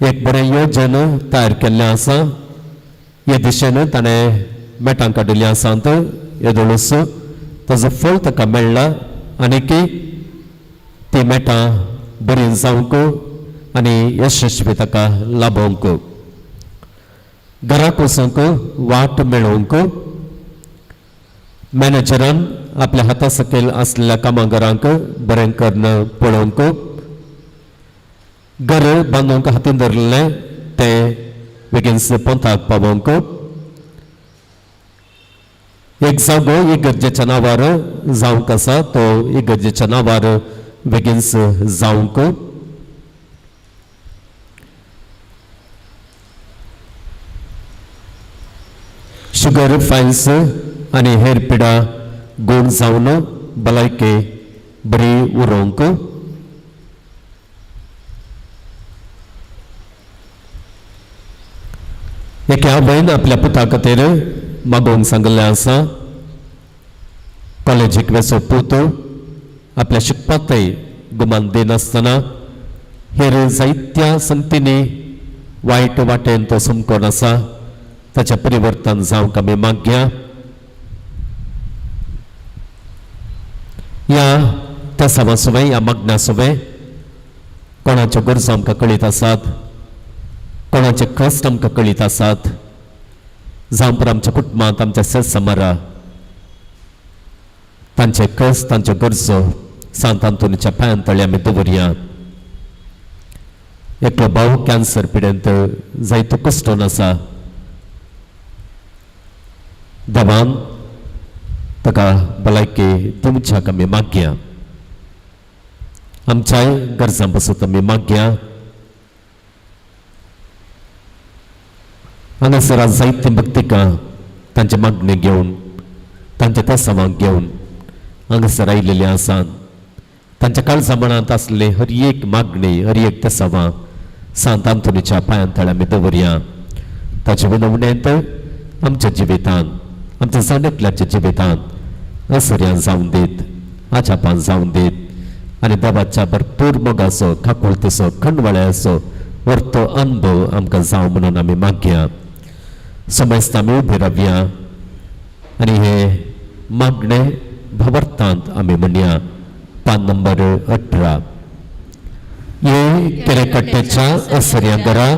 एक बरें योजन तयार केल्लें आसा, हे दिशेन ताणें मेटां काडिल्लीं आसात, येदोळूच ताजो फळ ताका मेळ्ळा आनीक ती मेटां बरीं जावंक आनी यशस्वी ताका लाभोवंक, घराक वचूंक वाट मेळोवंक, मॅनेजरान आपल्या हाता सकयल आसलेल्या कामगारांक बरें करून पळोवंक, घर बांदूंक हातीन धरलें तें बेगीन पोंताक पावोवंक, एक जागो इगर्जेच्या नांवार जावंक आसा तो इगर्जेच्या नांवार बेगीन जावंक, शुगर फायल्स आनी हेर पिडा गुण जावन भलायकी बरी उरोवंक, एके आवयन आपल्या पुता खातीर मागोवंक सांगिल्लें आसा, कॉलेजीक वेचो पूत आपल्या शिकपाकय गुमान दिनासतना हेर जायत्या संगतींनी वायट वाटेन तो समकोन आसा ताचें परिवर्तन जावंक आमी मागया. ह्या तेसांवा सुवें ह्या मागण्या सुवें कोणाच्यो गरजो आमकां कळीत आसात, कोणाचे कश्ट आमकां कळीत आसात, जावं पर आमच्या कुटुंबांत आमच्या सेसमारा तांचे कश्ट तांच्यो गरजो सांत आंतोनीच्या पांयां तळी आमी दवरया. एकलो भाव कॅन्सर पिडेंत जायतो कश्टोन आसा, देवान ताका भलायकी दिवच्याक आमी मागया. आमच्याय गरजां पासून आमी मागया. हांगासर आज जायते भक्तिकां तांचे मागणें घेवन तांच्या तेसांवाक घेवन हांगासर आयिल्ले आसात. तांच्या काळजा मनांत आसले हर एक मागणी हर एक तेसांवां सांत आंतोनीच्या पांयां तळ्या आमी दवरया. ताचे विनवणेंत आमच्या जिवितांत आमच्या जाणकल्याच्या जिवितांत असर्यां जावन दीत, आचापान जावन दीत आनी देवाच्या भरपूर मोगाचो काकुळतेचो खंडवाळ्याचो वर्तो अनुभव आमकां जावं म्हणून आमी मागया. समजता आमी उबे रावया आनी हे मागणें भवर्थांत आमी म्हणया. पान नंबर 18. हे केरेकट्ट्याच्या असर्या घरा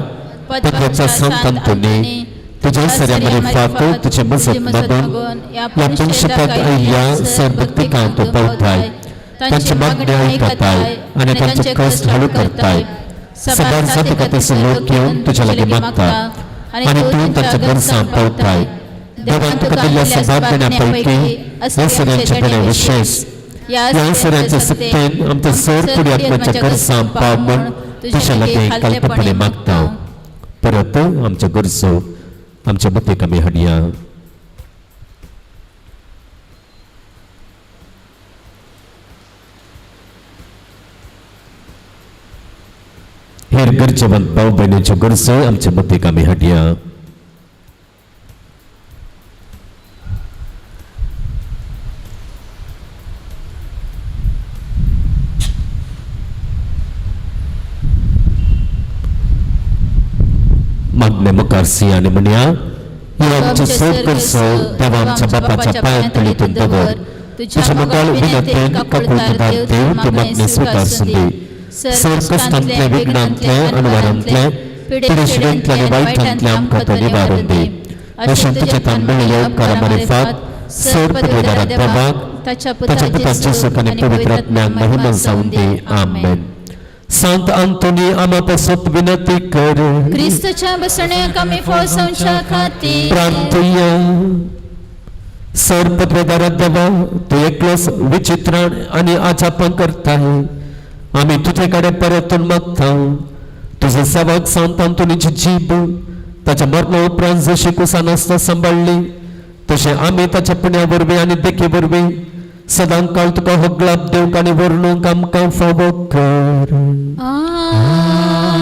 पत्राच्या संत आंतोनी तुझ्या सऱ्या मारिफात तुझे मजत मागून ह्या पंशताक आयिल्ल्या सर भक्तिकांत तूं पावताय, तांचे मागणे आयकताय आनी तांचे कश्ट हालू करताय. सदां जाती खातीर लोक येवन तुज्या लागीं मागता आनी तूं तांच्या गरजां पावताय. देवान तुका दिल्ल्या सभाग देण्या पैकी ह्या सऱ्यांचे देणे विशेष ह्या सऱ्यांच्या सक्तेन आमच्या सर कुडी आत्म्याच्या गरजां पाव म्हूण तुज्या लागीं कालपणे मागता. परत आमच्या गरजो आमच्या मतीक आमी हाडया. हेर गरजेवंत भाव भयणीच्यो गरजो आमच्या मतीक आमी हाडया. मागणे मुखार सी आनी म्हणया, हे आमचे सर गरजो देवा आमच्या बापाच्या पांयां तळीतून दवर, तुझ्या मोगाळ विनंतेन काकुळतेदार देव ती मागणी स्विकारसून दी. सर कश्टांतले विघ्नांतले अणवारांतले पिडेशिडेंतले आनी वायटांतले आमकां तो निवारून दी. अशें तुज्या तान मेळिल्ल्या उपकारा मारिफात सर पदवेदारा देवाक ताच्या पुता जेसूक आनी पवित्र आत्म्याक महिमा जावन दी. आमेन. सांत आंतोनी आमा पासत विनंती कर. क्रिस्तच्या बसण्याक आमी फळसांच्या खातीर प्रार्थया. सर पदवेदारा देवा, तूं एकलोच विचित्र आनी आजापां करताय. आमी तुजे कडेन परतून मागता, तुजो सेवक सांत आंतोनीची जीब ताच्या मरणा उपरांत जशी कुसां नासतना सांबाळ्ळी तशें आमी ताच्या पुण्या वरवीं आनी देखी वरवीं सदां काळ तुका होगलाप दिवंक आनी वर्णूंक आमकां फावो कर.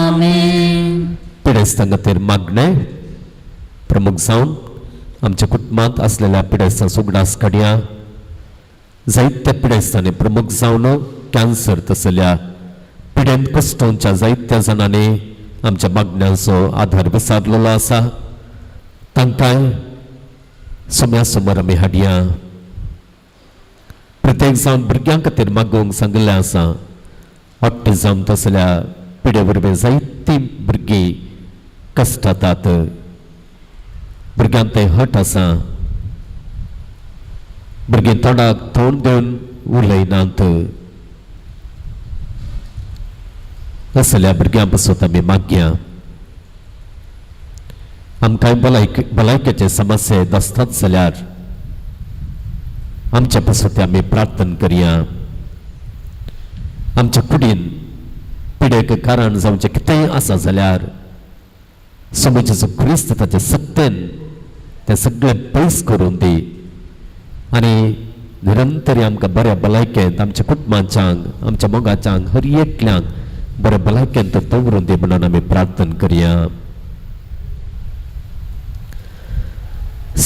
आमेन. पिडेस्तां खातीर मागणें प्रमुख जावन आमच्या कुटुंबांत आसलेल्या पिडेस्तांचो उगडास काडया. जायत्या पिडेस्तांनी प्रमुख जावन कॅन्सर तसल्या पिडेन कश्टोंच्या जायत्या जाणांनी आमच्या मागण्यांचो आधार विसारलेलो आसा. तांकांय सोम्या समोर आमी हाडया. प्रत्येक जावन भुरग्यां खातीर मागूंक सांगिल्लें आसा. ऑटिजम तसल्या पिडे वरवीं जायतीं भुरगीं कश्टातात. भुरग्यांक तें हट आसा. भुरगीं तोंडाक तोंड दिवन उलयनात. असल्या भुरग्यां पासून आमी मागया. आमकांय भलायकेचे समस्ये दसतात जाल्यार आमच्या पासून आमी प्रार्थना करया. आमच्या कुडीन पिडेक कारण जावचें कितेंय आसा जाल्यार समजेचो क्रिस्त ताचे सत्तेन तें सगळें पयस करून दी आनी निरंतर आमकां बऱ्या भलायकेंत आमच्या कुटुंबाच्यांक आमच्या मोगाच्यांक हर एकल्यांक बऱ्या भलायकेंत दवरून दी म्हणून आमी प्रार्थना करया.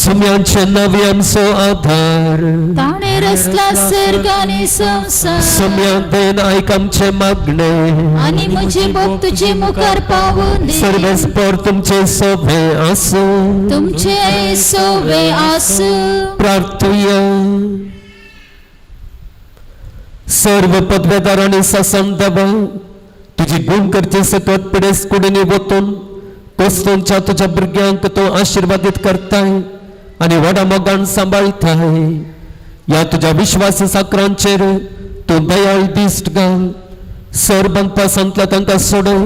सुम्यांचे नवे आमचो आधार ताणे रचला सर्ग आनी संवसार सुम्या देन आयक आमचे मागणे आनी म्हजी मोग तुजे मुखार पावून दी. सर्वेस्पर तुमचे सोबे आसूं तुमचे सोवे आसूं. प्रार्थुया. सर्व पदवेदार आनी सासन देवा तुजी गुण करचे सकत पिडेस कुडीनी वतून कोस्तोंच्या तुज्या भुरग्यांक तूं आशिर्वादीत करताय आनी व्हडा मोगान सांबाळटाय. ह्या तुज्या विश्वासी साकरांचेर तूं दयाळ दिश्ट घाल. सर बांदपासांतल्या तांकां सोडय.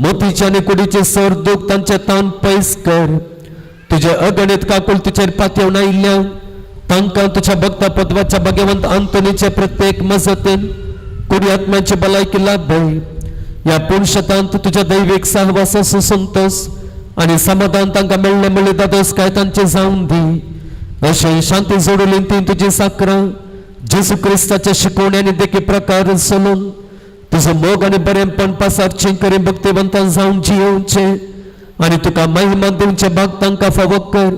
मोतीचे आनी कुडीचे सर दूख तांचे ताण पयस कर. तुजे अगणित काकुळतीचेर पातयेवन आयिल्ल्या तांकां तुज्या भक्ता पदवाच्या भाग्यवंत आंतोनीचे प्रत्येक मजतीन कुडी आत्म्याची भलायकी लाभय. ह्या पुणशतांत तुज्या दैवीक सहवासाचो संतोष आनी समाधान तांकां मेळ्ळें म्हणले दादोस काय तांचें जावन दी. अशें शांती जोडली ती तुजी साकरां जेजू क्रिस्ताच्या शिकवणी आनी देखी प्रकार चलून तुजो मोग आनी बरेंपण पासारचें करी भक्तिवंतान जावन जियोवचें आनी तुका महिमा दिवचे भाग तांकां फावो कर.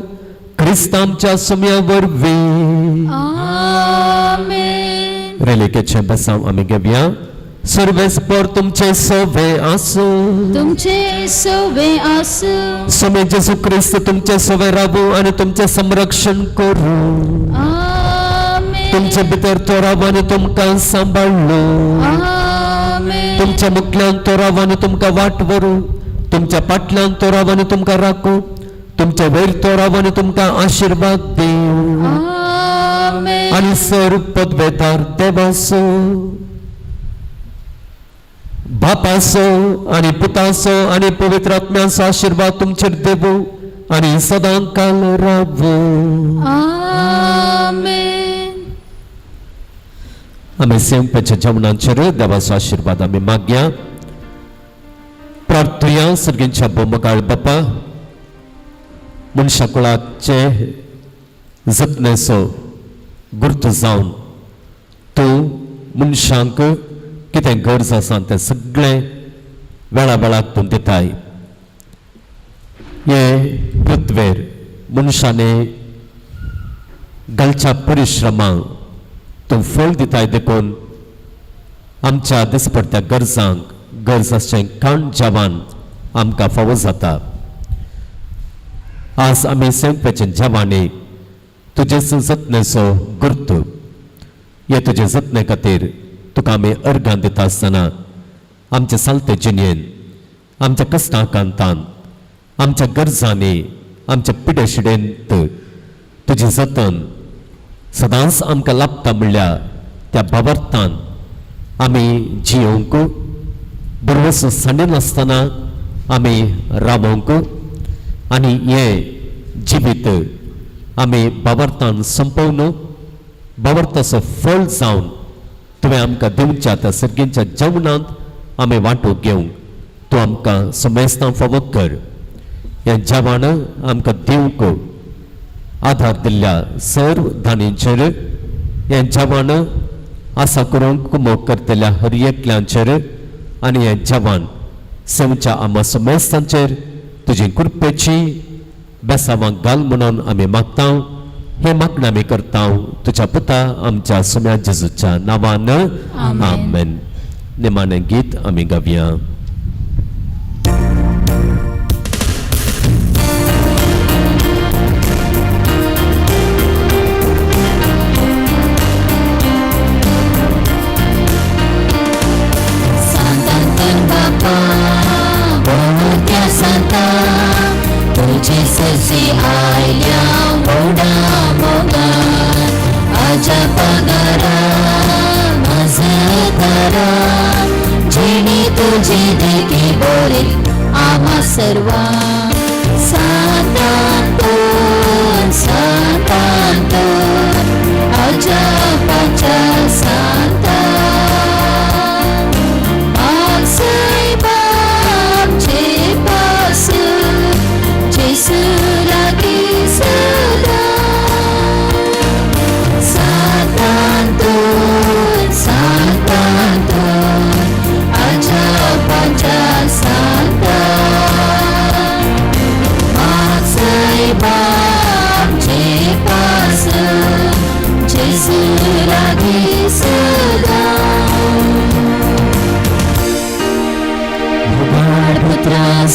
क्रिस्त आमच्या सुम्या वरवीं. आमेन. रेलिकेचें बसाव आमी घेवया. सर्वेस्पर तुमचे सोवे आसूं. तुमचे सोवे आसूं. स्वामी जेजू क्रिस्त तुमचे सोवे रावू आनी तुमचें संरक्षण करूं. आमेन. तुमचे भितर तो रावू आनी तुमकां सांबाळ्ळो. आमेन. तुमच्या मुखल्यान तो रावू आनी तुमकां वाट व्हरूं. तुमच्या फाटल्यान तो रावू आनी तुमकां राखूं. तुमच्या वयर तो रावू आनी तुमकां आशिर्वाद दिवं. आमेन. आनी सर पदवेदार देवाचो बापाचो आनी पुताचो आनी पवित्र आत्म्याचो आशिर्वाद तुमचेर देवू आनी सदां काल रावू. आमेन. आमी सेवपाच्या जेवणाचेर देवाचो आशिर्वाद आमी मागया. प्रार्थुया. सर्गींच्या बोमकाळ बापा मनशाकुळाचे जतनेचो गुर्त जावन तूं मनशांक कितें गरज आसा तें सगळें वेळा वेळाक तूं दिताय. हे पृथ्वेर मनशांनी घालच्या परिश्रमांक तूं फळ दिताय देखून आमच्या दिसपडत्या गरजांक गरज आसचें खाण जेवण आमकां फावो जाता. आज आमी सेवपाचें जेवणी तुजे जतनेचो गुर्त हे तुजे जतने खातीर तुका आमी अर्गां दिता आसतना आमचे सालते जिणेन आमच्या कश्टाकांतान आमच्या गरजांनी आमच्या पिडेशिडेंत तुजी जतन सदांच आमकां लाभता म्हणल्यार त्या बाबर्तान आमी जियोवंक बरवस सांडिनासतना आमी रावोवंक आनी हें जिवीत आमी बाबर्तान संपोवन बाबर्ताचो फळ जावन तुवें आमकां दिवच्या त्या सर्गींच्या जेवणांत आमी वांटो घेवंक तूं आमकां समेस्तां फावो कर. हें जेवण आमकां दिवंक आधार दिल्ल्या सर्व धानींचेर हें जेवण आसा करूंक मोग करतल्या हर एकल्यांचेर आनी हें जेवण सेवच्या आमा समेस्तांचेर तुजी कृपेची बेसावांक घाल म्हणून आमी मागता. हें मागणें आमी करता तुज्या पुता आमच्या सुम्या जेजूच्या नांवान. आमेन. निमाणें गीत आमी गावया. सांतांतन बापा बोलत्या सांता तुझे सजी आयल्या मोडा मोगान आजा पगारा मजदारा जेणी तुझी देखी बोले आम्हा सर्वा. सांतांतन सांतांतन अजापाच्या सांता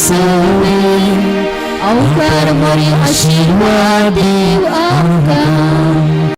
सवे अवकार मोरी आशिर्वाद देव आमकां.